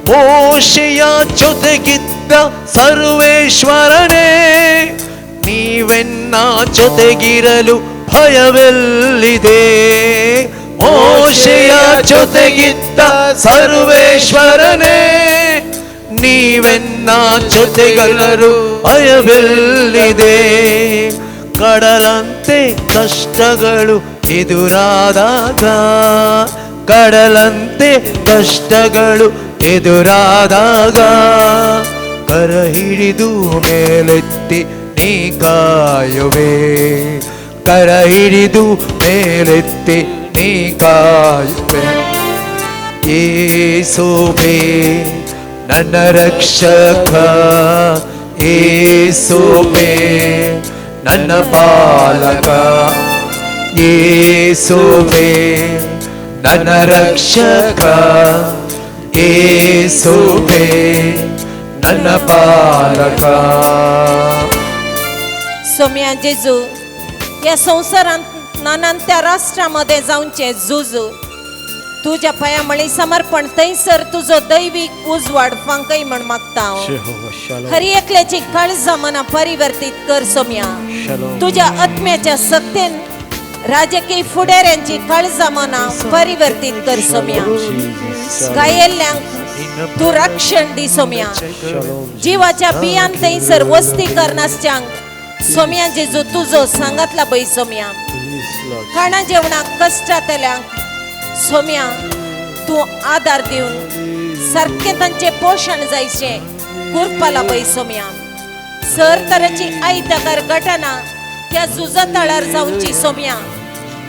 ಮೋಶೆಯ ಜೊತೆಗಿದ್ದ ಸರ್ವೇಶ್ವರನೇ, ನೀವೆನ್ನ ಜೊತೆಗಿರಲು ಭಯವೆಲ್ಲಿದೆ? ಮೋಶೆಯ ಜೊತೆಗಿದ್ದ ಸರ್ವೇಶ್ವರನೇ, ನೀವೆನ್ನ ಜೊತೆಗಿರಲು ಭಯವೆಲ್ಲಿದೆ? ಕಡಲಂತೆ ಕಷ್ಟಗಳು ಎದುರಾದಾಗ, ಕಡಲಂತೆ ಕಷ್ಟಗಳು ಎದುರಾದಾಗ, ಕರ ಹಿಡಿದು ಮೇಲೆತ್ತಿ ನೀ ಕಾಯುವೆ, ಕರ ಹಿಡಿದು ಮೇಲೆತ್ತಿ ನೀ ಕಾಯುವೆ. ಯೇಸುವೇ ನನ್ನ ರಕ್ಷಕ, ಯೇಸುವೇ ನನ್ನ ಪಾಲಕ, ಯೇಸುವೇ ನನ್ನ ರಕ್ಷಕ, ಯೇಸುವೇ ನನ್ನ ಪಾಲಕ. सोम्या जेजू ह्या संवसारांत नानान त्या राष्ट्रामध्ये जावचें झुजू तुज्या पांया मळी समर्पण थंयसर तुजो दैवीक उजवाड फांकय म्हण मागता हांव. हर एकल्याची काळजां मनां परिवर्तीत कर सोम्या. तुज्या आत्म्याच्या सक्तेन राजकीय फुडाऱ्यांची काळजां मनां परिवर्तीत कर सोम्या. गायेल्ल्यांक तूं रक्षण दी सोम्या. जिवाच्या बियान थंयसर वस्ती करनासच्यांक सोम्या जेजू तुजो सांगातला बय सोम्या. खाणा जेवणाक कश्टांतल्यांक सोम्या तूं आदार दिवन सारकें तांचें पोशण जायचें कुरपाला बय सोम्या. सर तरेची आयताकार घटना त्या झुजा तळार जावची सोम्या.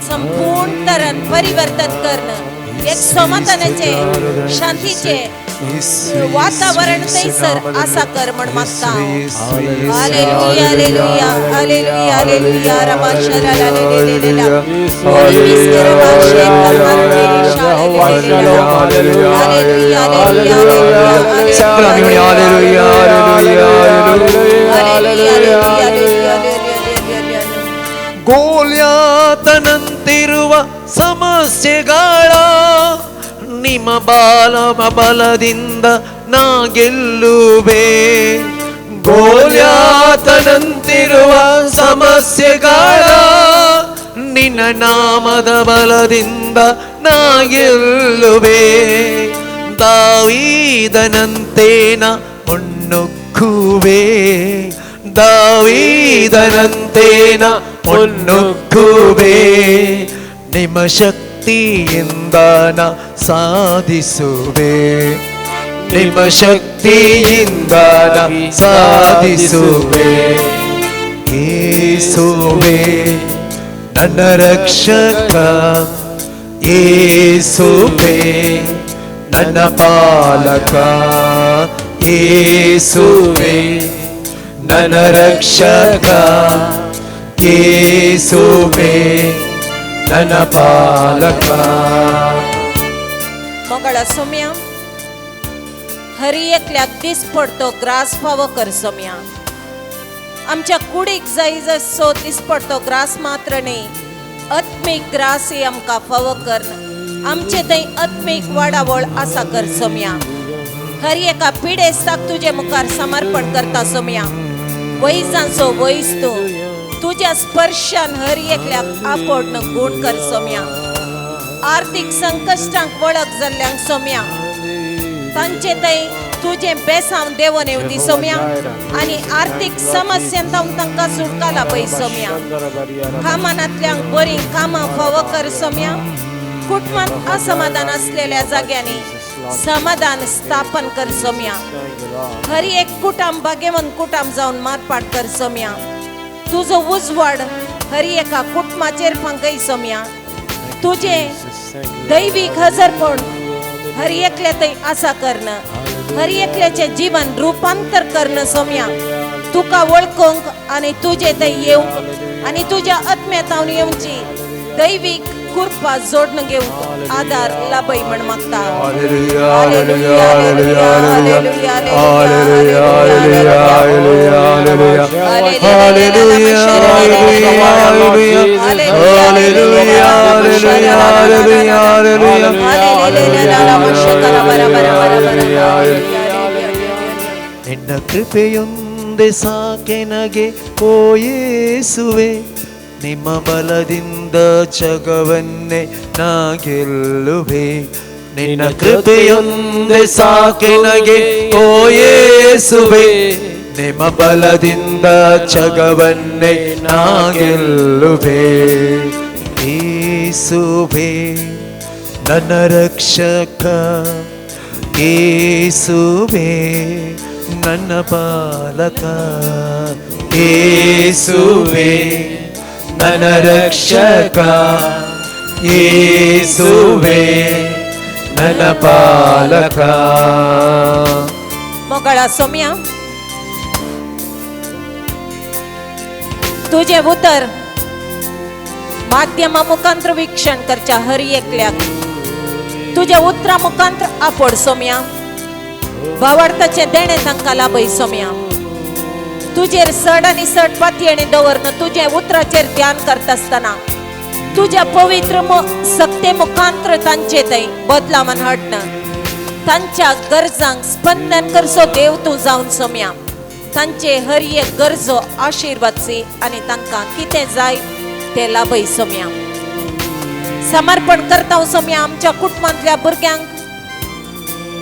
संपूर्ण तरान परिवर्तन करणं एक समाधानाचे शांतीचे वातावरण थंयसर आसा कर म्हण मागता. Hallelujah, hallelujah, hallelujah, hallelujah, रबा शरा hallelujah. Hallelujah, hallelujah, hallelujah. ಗೋಲ್ಯಾತನಂತಿರುವ ಸಮಸ್ಯೆಗಳ ನಿಮ್ಮ ಬಾಲ ಬಲದಿಂದ ನಾ ಗೆಲ್ಲುವೆ. ಗೋಲ್ಯಾತನಂತಿರುವ ಸಮಸ್ಯೆಗಳ ನಿನ್ನ ನಾಮದ ಬಲದಿಂದ ನಾ ಗೆಲ್ಲುವೆ. ದಾವೀದನಂತೆ ನಾ ಮುನ್ನುಗ್ಗುವೆ, ದಾವೀದನಂತೆ ನಾ ಮುನ್ನುಗ್ಗುವೆ. ನಿಮ್ಮ ಶಕ್ತಿಯಿಂದ ನಾ ಸಾಧಿಸುವೆ, ನಿಮ್ಮ ಶಕ್ತಿಯಿಂದ ನಾ ಸಾಧಿಸುವೆ. ಯೇಸುವೇ ನನ್ನ ರಕ್ಷಕ, ಯೇಸುವೇ ನನ್ನ ಪಾಲಕ, ಯೇಸುವೇ ನನ್ನ ರಕ್ಷಕ, ಯೇಸುವೇ ನನ್ನ ಪಾಲಕ. मोगळा सोम्या, हरी एकल्याक दिसपडतो ग्रास फावो कर सोम्या. आमच्या कुडीक जाय जसो दिसपडतो ग्रास मात्र न्ही, आत्मीक ग्रासय आमकां फावो कर. आमचे थंय आत्मीक वाडावळ आसा कर सोम्या. हर एका पिडेस्ताक तुजे मुखार समर्पण करता सोम्या. वैजांचो वैज तूं, तुज्या स्पर्शान हर एकल्याक आपोडन गूण कर सोम्या. आर्थीक संकश्टांक वळख जाल्ल्यांक सोम्या, तांचे थंय तुजें बेसांव देवोन येवदी सोम्या आनी आर्थीक समस्यांत तांकां सुटका लाभय सोम्या. कामांतल्यांक बरीं कामां फावो कर सोम्या. कुटुंबांत असमाधान आसलेल्या जाग्यांनी समाधान स्थापन कर सोम्या. हर एक कुटाम भाग्यवंत कुटाम जावन मारपाट कर सोम्या. तुजो उजवाड हर एका कुटुंबाचेर फांकय सोम्या. तुजें दैवीक हजरपण हर एकल्या थंय आसा करणं, हर एकल्याचें जीवन रुपांतर करणं सोम्या. तुका वळखूंक आनी तुजे थंय येवंक आनी तुज्या आत्म्यांत येवची दैवीक कृपा जोडण घेवंक आदार लाभय म्हण मागता. Hallelujah, hallelujah, hallelujah, hallelujah, hallelujah, hallelujah, hallelujah, hallelujah, hallelujah, hallelujah, hallelujah. ನಿನ್ನ ಕೃಪೆಯೊಂದೇ ಸಾಕೆನಗೆ ಓ ಯೇಸುವೆ, ನಿಮ್ಮ ಬಲದಿಂದ ಜಗವನ್ನೇ ನಾ ಗೆಲ್ಲುವೆ. ನಿನ್ನ ಕೃಪೆಯೊಂದೇ ಸಾಕೆನಗೆ ಓ ಯೇಸುವೆ, ನಿಮ್ಮ ಬಲದಿಂದ ಜಗವನ್ನೇ ನಾ ಗೆಲ್ಲುವೆ. ಯೇಸುವೆ ನನ್ನ ರಕ್ಷಕ, ಯೇಸುವೆ ನನ್ನ ಪಾಲಕ, ಯೇಸುವೆ ನನ್ನ ರಕ್ಷಕ, ಯೇಸುವೆ ನನ್ನ ಪಾಲಕ. मोगळा सोम्या, तुजें उतर माध्यमा मुखांत्र वीक्षण करच्या हर एकल्याक तुज्या उतरा मुखांत्र आपोड सोम्या. भावार्थाचें देणें तांकां लाभय सोम्या. तुजेर सड आनी सड पातयेणी दवरन तुजें उतराचेर ध्यान करता आसतना तुज्या पवित्र सक्ते मुखांत्र तांचे थंय बदलावन हाडन तांच्या गरजांक स्पंदन करसो देव तूं जावन सोम्या. तांचे हर एक गरजो आशिर्वादची आनी तांकां कितें जाय तें लाभय सोम्या. समर्पण करता सोम्या आमच्या कुटुंबांतल्या भुरग्यांक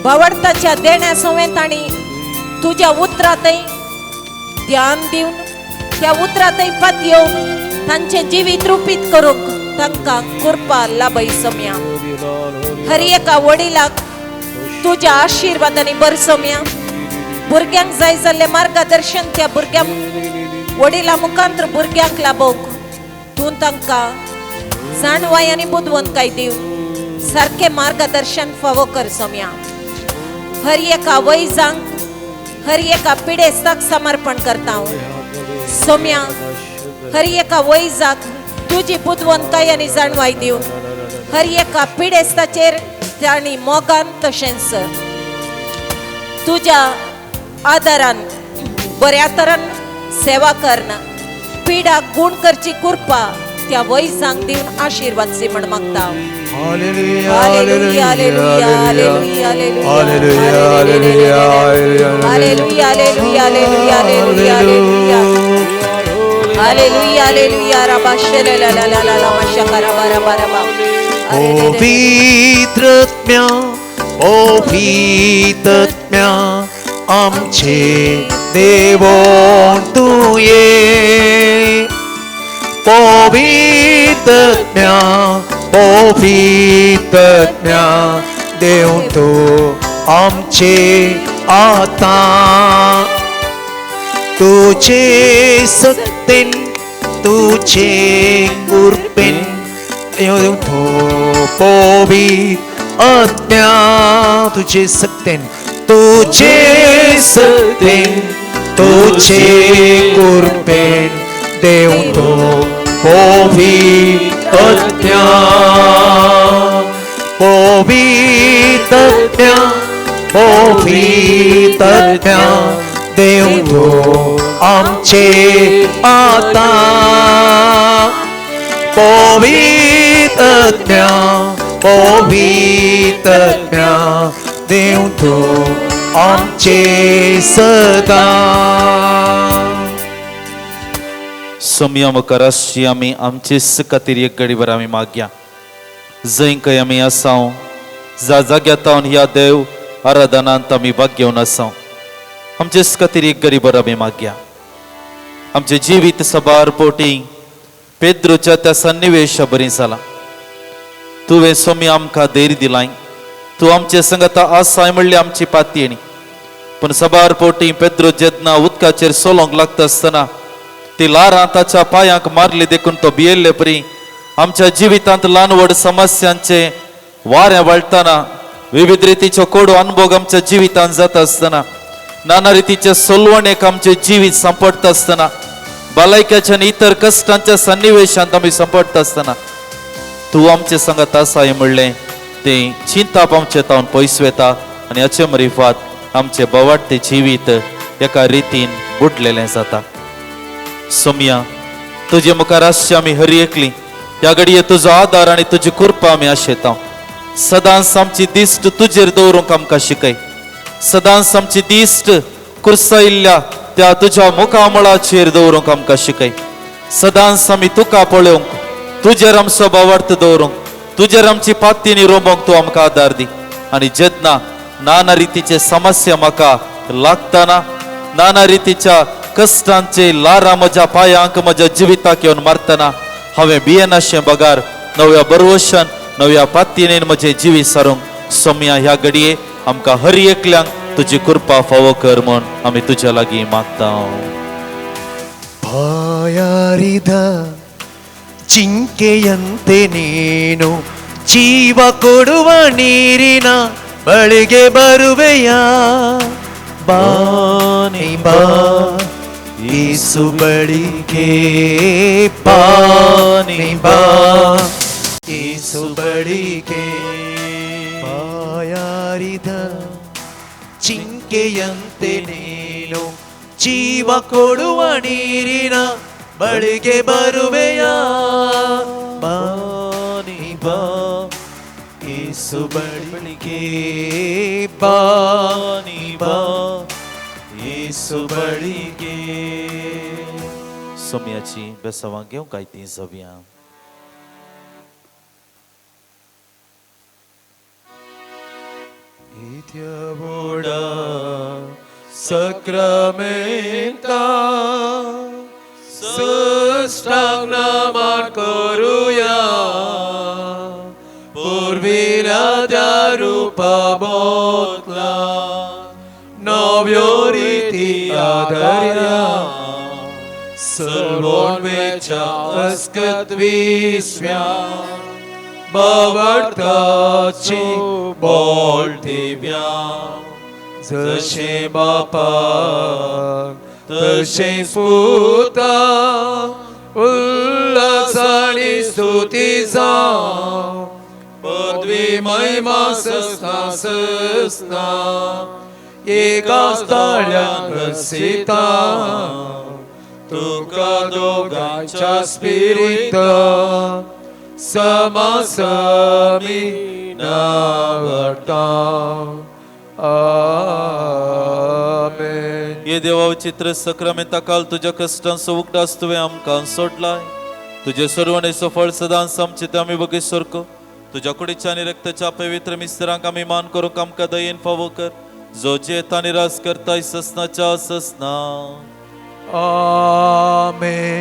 भावार्थाच्या देण्या सवें तांणी तुज्या उतरांतय ध्यान दिवन त्या उतरांतय पातयेवन तांचें जिवीत रुपीत करूंक तांकां कृपा लाभय सोम्या. हर एका वडिलाक तुज्या आशिर्वादांनी भर सोम्या. भुरग्यांक जाय जाल्लें मार्गदर्शन त्या भुरग्यांक वडिला मुखांत्र भुरग्यांक लाभोवंक तूं तांकां जाणवाय आनी बुदवंतकाय दिवन सारकें मार्गदर्शन फावो कर सोम्या. हर एका वैजांक हर एका पिडेस्ताक समर्पण करता सोम्या. हर एका वैजाक तुजी बुदवंतकाय आनी जाणवाय दिवन हर एका पिडेस्ताचेर तांणी मोगान तशेंच तुज्या आदारान बऱ्या तरान सेवा करण पिडाक गूण करची कृपा त्या वैजांक दिवन आशिर्वाद सी म्हण मागता. Hallelujah, hallelujah, hallelujah, hallelujah, hallelujah, hallelujah, hallelujah, hallelujah, hallelujah. Hallelujah hallelujah रबा शेले ला ला ला ला माशा रबा रबा रबा. पवित्रत्म्या पवित्रत्म्या आमचे देवोन तुये पवित्रत्म्या पवित्रत्म्या देव तू आमचे आता तुझे सत्तेन तुझे कृपेन देव तू पवित्रत्म्या तुझे सत्तेन तुझे सत्तेन तुझे कृपेन देव तू पवित्रत्म्या पवित्रत्म्या पवित्रत्म्या देव तू आमचे आता पवित्रत्म्या पवित्रत्म्या देव तू आमचे सदा. सोमया मुखार आसची आमी आमचेच खातीर एक घडीभर आमी मागया. जंय खंय आमी आसाव जा जाग्या तावन ह्या देव आराधनांत आमी भाग घेवन आसाव आमचेच खातीर एक घडीभर आमी मागया. आमचें जिवीत सबार पोटी पेद्रूच्या त्या सन्निवेशा बरी जाला. तुवें सोमी आमकां धैर्य दिलाय, तूं आमचे संगता आसाय म्हणली आमची पातयेणी. पूण सबार पोटी पेद्रू जेन्ना उदकाचेर सोलोंक लागता आसतना ती ल्हारां ताच्या पांयांक मारली देखून तो भियेल्ले परी आमच्या जिवितांत ल्हान व्हड समस्यांचे वारें वाळटना विविध रितीच्यो कोडो अनुभव आमच्या जिवितांत जाता आसतना नाना रितीचे सोलवणेक आमचें जिवीत सांपडटा आसतना भलायक्याच्या आनी इतर कश्टांच्या सन्निवेशांत आमी सांपडटा आसतना तूं आमचे संगत आसाय म्हणलें तें चिंताप आमचे तावन पयस वेता आनी हाचे मरिफात आमचें बवाडतें जिवीत एका रितीन बुडलेलें जाता. सोमया तुजे मुखार आसची आमी हरी एकली ह्या घडये तुजो आदार आनी तुजी कृपा आमी आशेता. सदांच आमची दिश्ट तुजेर दवरूंक आमकां शिकय. सदांच आमची दिश्ट कुर्सायिल्ल्या त्या तुज्या मुखामळाचेर दवरूंक आमकां शिकय. सदांच आमी तुका पळोवंक, तुजेर आमचो भावार्थ दवरूंक, तुजेर आमची पातीनी रोमोंक तूं आमकां आदार दी. आनी जेन्ना नाना रितीचे समस्या म्हाका लागतना नाना रितीच्या कश्टांचे ल्हारां म्हज्या पांयांक म्हज्या जिविताक येवन मारतना हांवें भियेनाशें बगार नव्या बरवशान नव्या पातीनेन म्हजें जिवीत सारूंक सोमया ह्या घडये आमकां हर एकल्यांक तुजी कृपा फावो कर म्हूण आमी तुज्या लागीं मागता. ಬಾಯಾರಿದ ಜಿಂಕೆಯಂತೆ ನೀನು ಜೀವ ಕೊಡುವ ನೀರಿನ ಬಳಿಗೆ ಬರುವೆಯ ಬಾನಿ ಬಾ ಯೇಸು ಬಳಿಗೆ ಬಾನಿ ಬಾ ಯೇಸು ಬಳಿಗೆ. ಬಾಯಾರಿದ ಜಿಂಕೆಯಂತೆ ನೀನು ಜೀವ ಕೊಡುವ ನೀರಿನ ಬಳಿಗೆ ಬರುವೆಯ ಬಾನಿ ಬಾ ಯೇಸು ಬಳಿಗೆ ಬಾನಿ ಬಾ ಯೇಸು ಬಳಿಗೆ. सोमयाची बेसावां घेवंक आयती जावया. इथ्यवोडा सक्रामेंता सष्टांग नमन करूया पूर्वीला त्या रूपा बोतला नव्यो रीती आदर्या सर्वोन्वेच्या अस्कत विस्व्या बावडताची बोल दिव्या जशे बापाक तशें पुता उल्हास आनी स्तुती जावं पदवी महिमा सस्ना सस्ना एका ताळ्यान रसिता तुका दोगांच्या स्पिरिता समासमी नावडता. आमेन. हे देवा चित्र सक्रामेंता काल तुज्या कश्टांचो उगडास तुवें आमकां सोडलाय. तुजे सर्वणेचो फळ सदांच आमचे ते आमी बगीर सारको तुज्या कुडीच्या आनी रक्ताच्या पवित्र मिस्तरांक आमी मान करूंक आमकां दयेन फावो कर, जो जेता आनी राज करताय ससनाच्या ससना. आमेन.